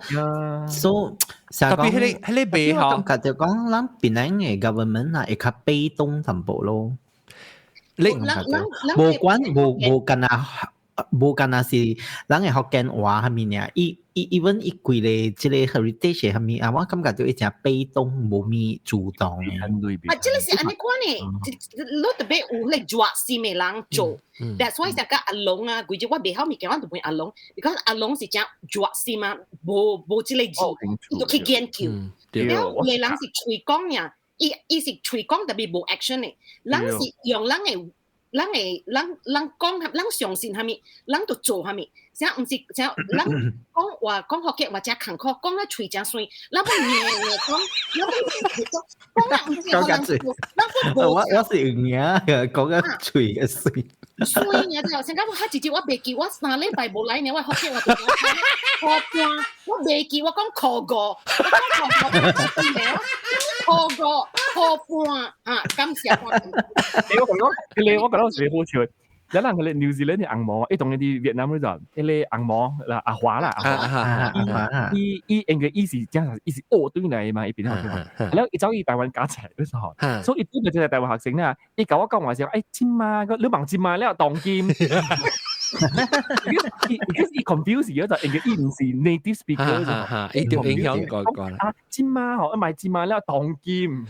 so 特別彼個袂好，感覺就講咱檳城的 government 啊，會較被動淡薄咯。你無管無無干焦無干焦是人的福建話啥物爾，伊 even 伊規个這個 heritage 啥物啊，我感覺就伊誠被動，無物主動。啊，這個是按呢款的，你特別有咧熱心的人做。That's why 成個阿龍啊，規隻我袂曉物件，我就問阿龍，because 阿龍是誠熱心啊，無這個字，伊就去研究。了有的人是喙講爾，伊是喙講特別無 action 的，人是用人的。人會人人講，人相信啥物，人就做啥物。啥毋是啥，咱講話講福建話誠艱苦，講得喙誠酸，咱欲硬硬講，咱欲硬講，講得毋是予人咱我我是有影講個喙嘅酸。酸爾就成講我較直接我袂記，我3禮拜無來呢，我福建話就箍半，我袂記，我講箍五，我講箍五，箍五，箍半啊，感謝我。欸，我講講，彼個我覺得是好笑。有人佢哋 New Zealand 嘅紅毛，伊當然佇越南嗰陣，彼個紅毛啦阿華啦，阿華，阿華，伊伊因為伊是正，伊是澳對來嘛，伊邊學生，然後伊走去台灣教冊嗰時候，所以伊本來就係台灣學生啦，伊共我講話時候，欸，這馬個你問這馬了當今，because 伊 confuse 咗就因為伊毋是 native speaker，伊就影響個個啦。啊，這馬吼，買這馬了當今，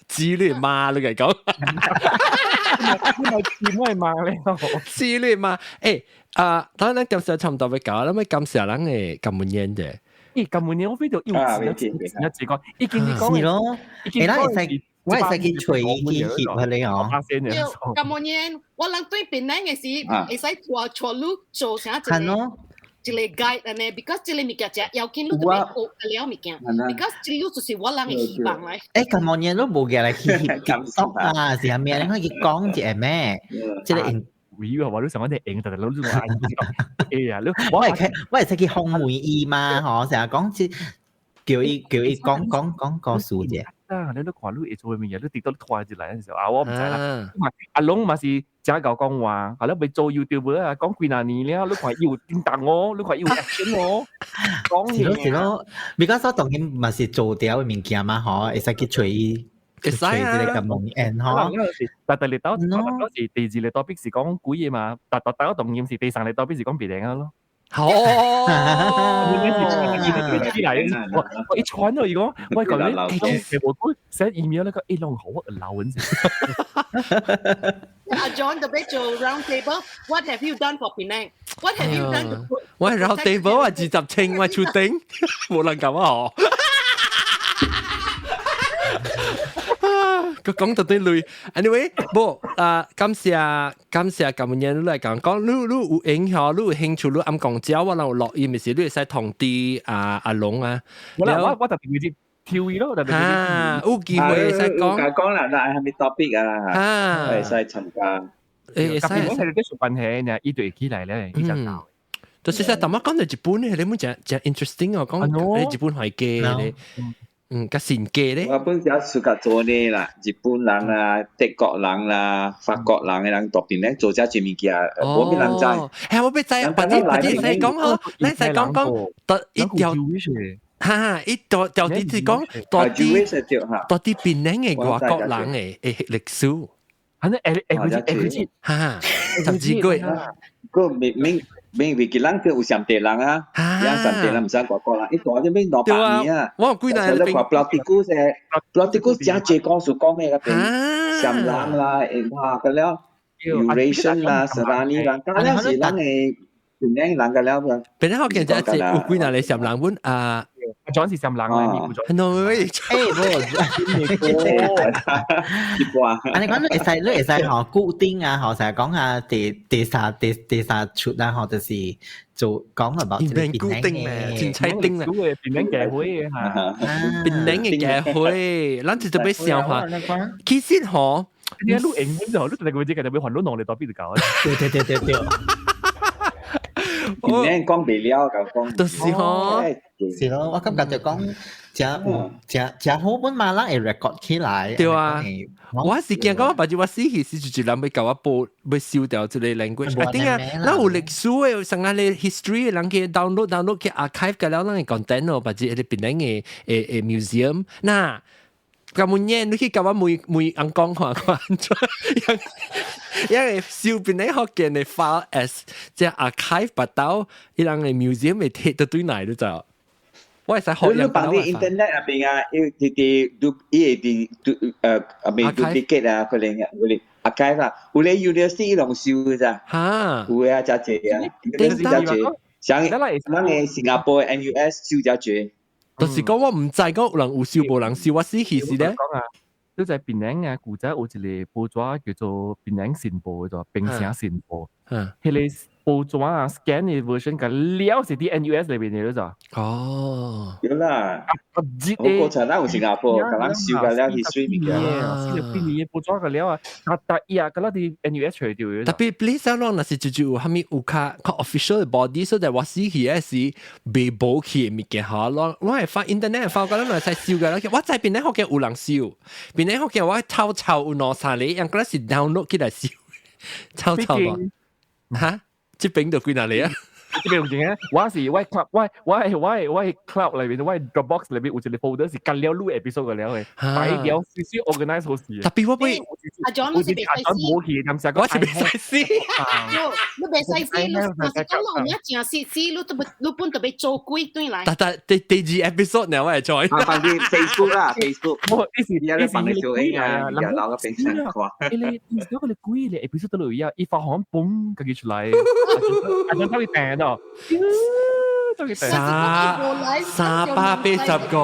知你媽你嚟講。你咪點係罵咧？知你媽！欸啊，當然今時差唔多欲到，咱欲感謝咱的感恩煙者。欸，感恩煙我非常幼稚，一字講，已經你講是咯，欸，咱會使，我會使去揣去翕彼個哦。對，感恩煙，我人對檳城的時，會使帶帶你做啥一個一個 guide 按呢，because 這個物件誠要緊，你著欲學了物件，because 這個就是我人的希望來。欸，感恩煙你無寄來去翕 TikTok 啊，是啥物？你看伊講一個咩？這個用。會啊！我都想講你用，但係你都話哎呀，你我會使去訪問伊嘛？吼，成日講這叫伊叫伊講講講故事者。啊！你都看你會做物件，你直到拖入來的時候，啊，我毋知啦。阿龍嘛是誠𠢕講話，後來欲做 YouTuber 啊，講幾若年了，你看伊有叮當哦，你看伊有 action 哦，講是咯是咯，because 我當今嘛是做掉的物件嘛，吼，會使去揣伊。會使啊，這個感恩吼。但第二道，是第二個 topic 是講鬼的嘛，但但但當今是第三個 topic 是講別人咯。好，我我一傳到伊講，我講你我寫 email 那個一弄好我老文字。阿 John 特別做 round table，What have you done for Penang？What have you done to 我 round table 我20清，我出頂，無人咁啊！佢講到對類，anyway，無啊，感謝感謝感恩你來講，講你你有影響，你有興趣，你暗講教我人有錄音，咪是你會使通知阿阿龍啊。我我我特別會跳伊咯，特別啊，有機會會使講。講啦，嗱係咪 topic 啊？啊，會使參加。會使。特別講係啲關係呢，伊就會起來咧，伊就教。就是說，淡薄講到日本咧，你們誠誠 interesting 哦，講日本海家咧。嗯，較神奇咧。我本身暑假做呢啦，日本人啦、德國人啦、法國人的人特別咧做這濟物件，無咩人知。係我欲知，或者或者使講吼，咱使講講，到一條，哈，一條條啲是講到底到底檳城的外國人的歷史。反正會會會會，哈，十幾個。個明明。明為佢人有上地人啊，人上地人毋使外國人，伊大這邊200年啊。我幾年你看布拉迪古噻，布拉迪古誠濟故事講的嗰邊，暹人啦，哇，個了，Eurasian 啦，Serani 啦，個了是咱的檳城人個了個。檳城福建這有幾若個暹人本啊？阿 John 是暹人嚟，喏，欸，無，一半。啊，你講你會使，你會使吼固定啊，吼成日講啊，第第三第第三出啊，吼就是做講 about 這個固定咧，真彩定咧，檳城教會的嚇，檳城的教會，咱就特別想下，其實吼，你錄英文就好，你特別這個特別還攏弄嚟到邊度搞？對對對對對。檳城講袂了，共講。就是吼。是咯，我感覺就講誠誠誠好本嘛，咱會 record 起來。對啊，我是驚講，別就我死去時就一人欲共我報，欲收掉這個 language。啊，頂啊，咱有歷史的，啥個 history，人去 download download 去 archive 個了，咱的 content 咯，別就彼個檳城的的 museum。那咁滿你去共我問問翁講看看，因為收檳城福建的 file as 這 archive 拔到伊人的 museum 會摕到對來你知？我會使學你放佇 internet 入邊啊，伊佇佇都伊會佇都啊未 duplicate 啊，可能啊，有咧 archive 啊，有咧 university 伊攏收咋？哈，有啊，誠濟啊，誠濟，像咱的新加坡 NUS 收誠濟。就是講我毋知講有人有收無人收，我死去時咧。講啊，你在檳城啊，古早有一個報紙叫做《檳城新報》，叫做《檳城新報》。嗯，彼個報紙啊 scan 嘅 version 個了是佇 NUS 裏邊嘅咋。哦，有啦。好過陣啦，有新加坡，共人收個了 history 物件。40幾年報紙個了啊，但但伊啊，個啦佇 NUS 除掉嘅。特別 please 啊，若是就就有啥物有較較 official body，所以我死去嘅時被保去嘅物件嚇，我我係發 internet 發覺咱會使收嘅啦。我在邊咧學見有人收，邊咧學見我偷抄有兩三個，應該是 download 起來收，抄抄吧。嚇？這邊就幾若個啊？這邊有錢啊！我是我 cloud 我我我我 cloud 裏邊，我 Dropbox 裏邊有一個 folder 是隔了錄 episode 嘅了嘅，擺了少少 organize 好事。特別我會阿 John 你是袂使死，冇去，咁成我是袂使死。你袂使死，你若是講你有影誠實死，你都你本特別做鬼轉來。但但第第二 episode 呢，我會 join。啊，放啲 Facebook 啦，Facebook。我呢時而家咧放你小英啊，而家鬧個變成看。你你嗰個你鬼你 episode 都有啊，一發行嘣，自己出來，阿張偷佢訂到。三380個。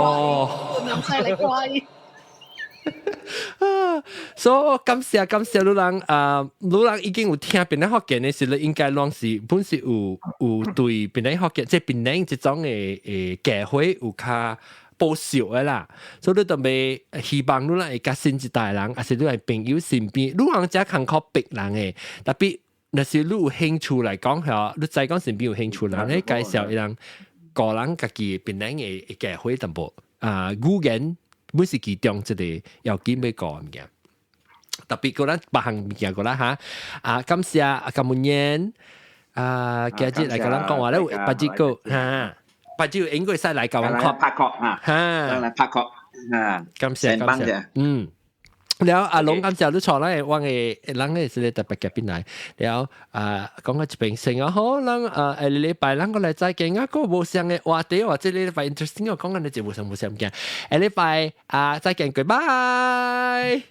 啊，所以感謝感謝你人啊，你人已經有聽檳城福建的時，你應該攏是本是有有對檳城福建，即檳城這種的誒教會有較保守的啦，所以你特別希望你人會佮新一代人，抑是你的朋友身邊，你人遮艱苦逼人的，特別若是你有興趣來講嚇，你知講身邊有興趣人，你介紹伊人個人家己檳城的教會淡薄啊語言。本是其中一個要緊欲講物件，特別個咱別項物件個啦嚇。啊，感謝阿金文燕，啊，今日來共咱講話咧，別日個嚇，別日應該使來共阮拍拍確嚇，嚇，來拍確嚇，感謝感謝，嗯。了阿龍感謝你坐咱的我的人的是個特別嘉賓來，了啊講個一邊先啊好，咱啊下個禮拜咱閣來再見啊，閣無相的話題或者禮拜 interesting 我講緊你就無相無相物件，下禮拜啊再見，拜拜。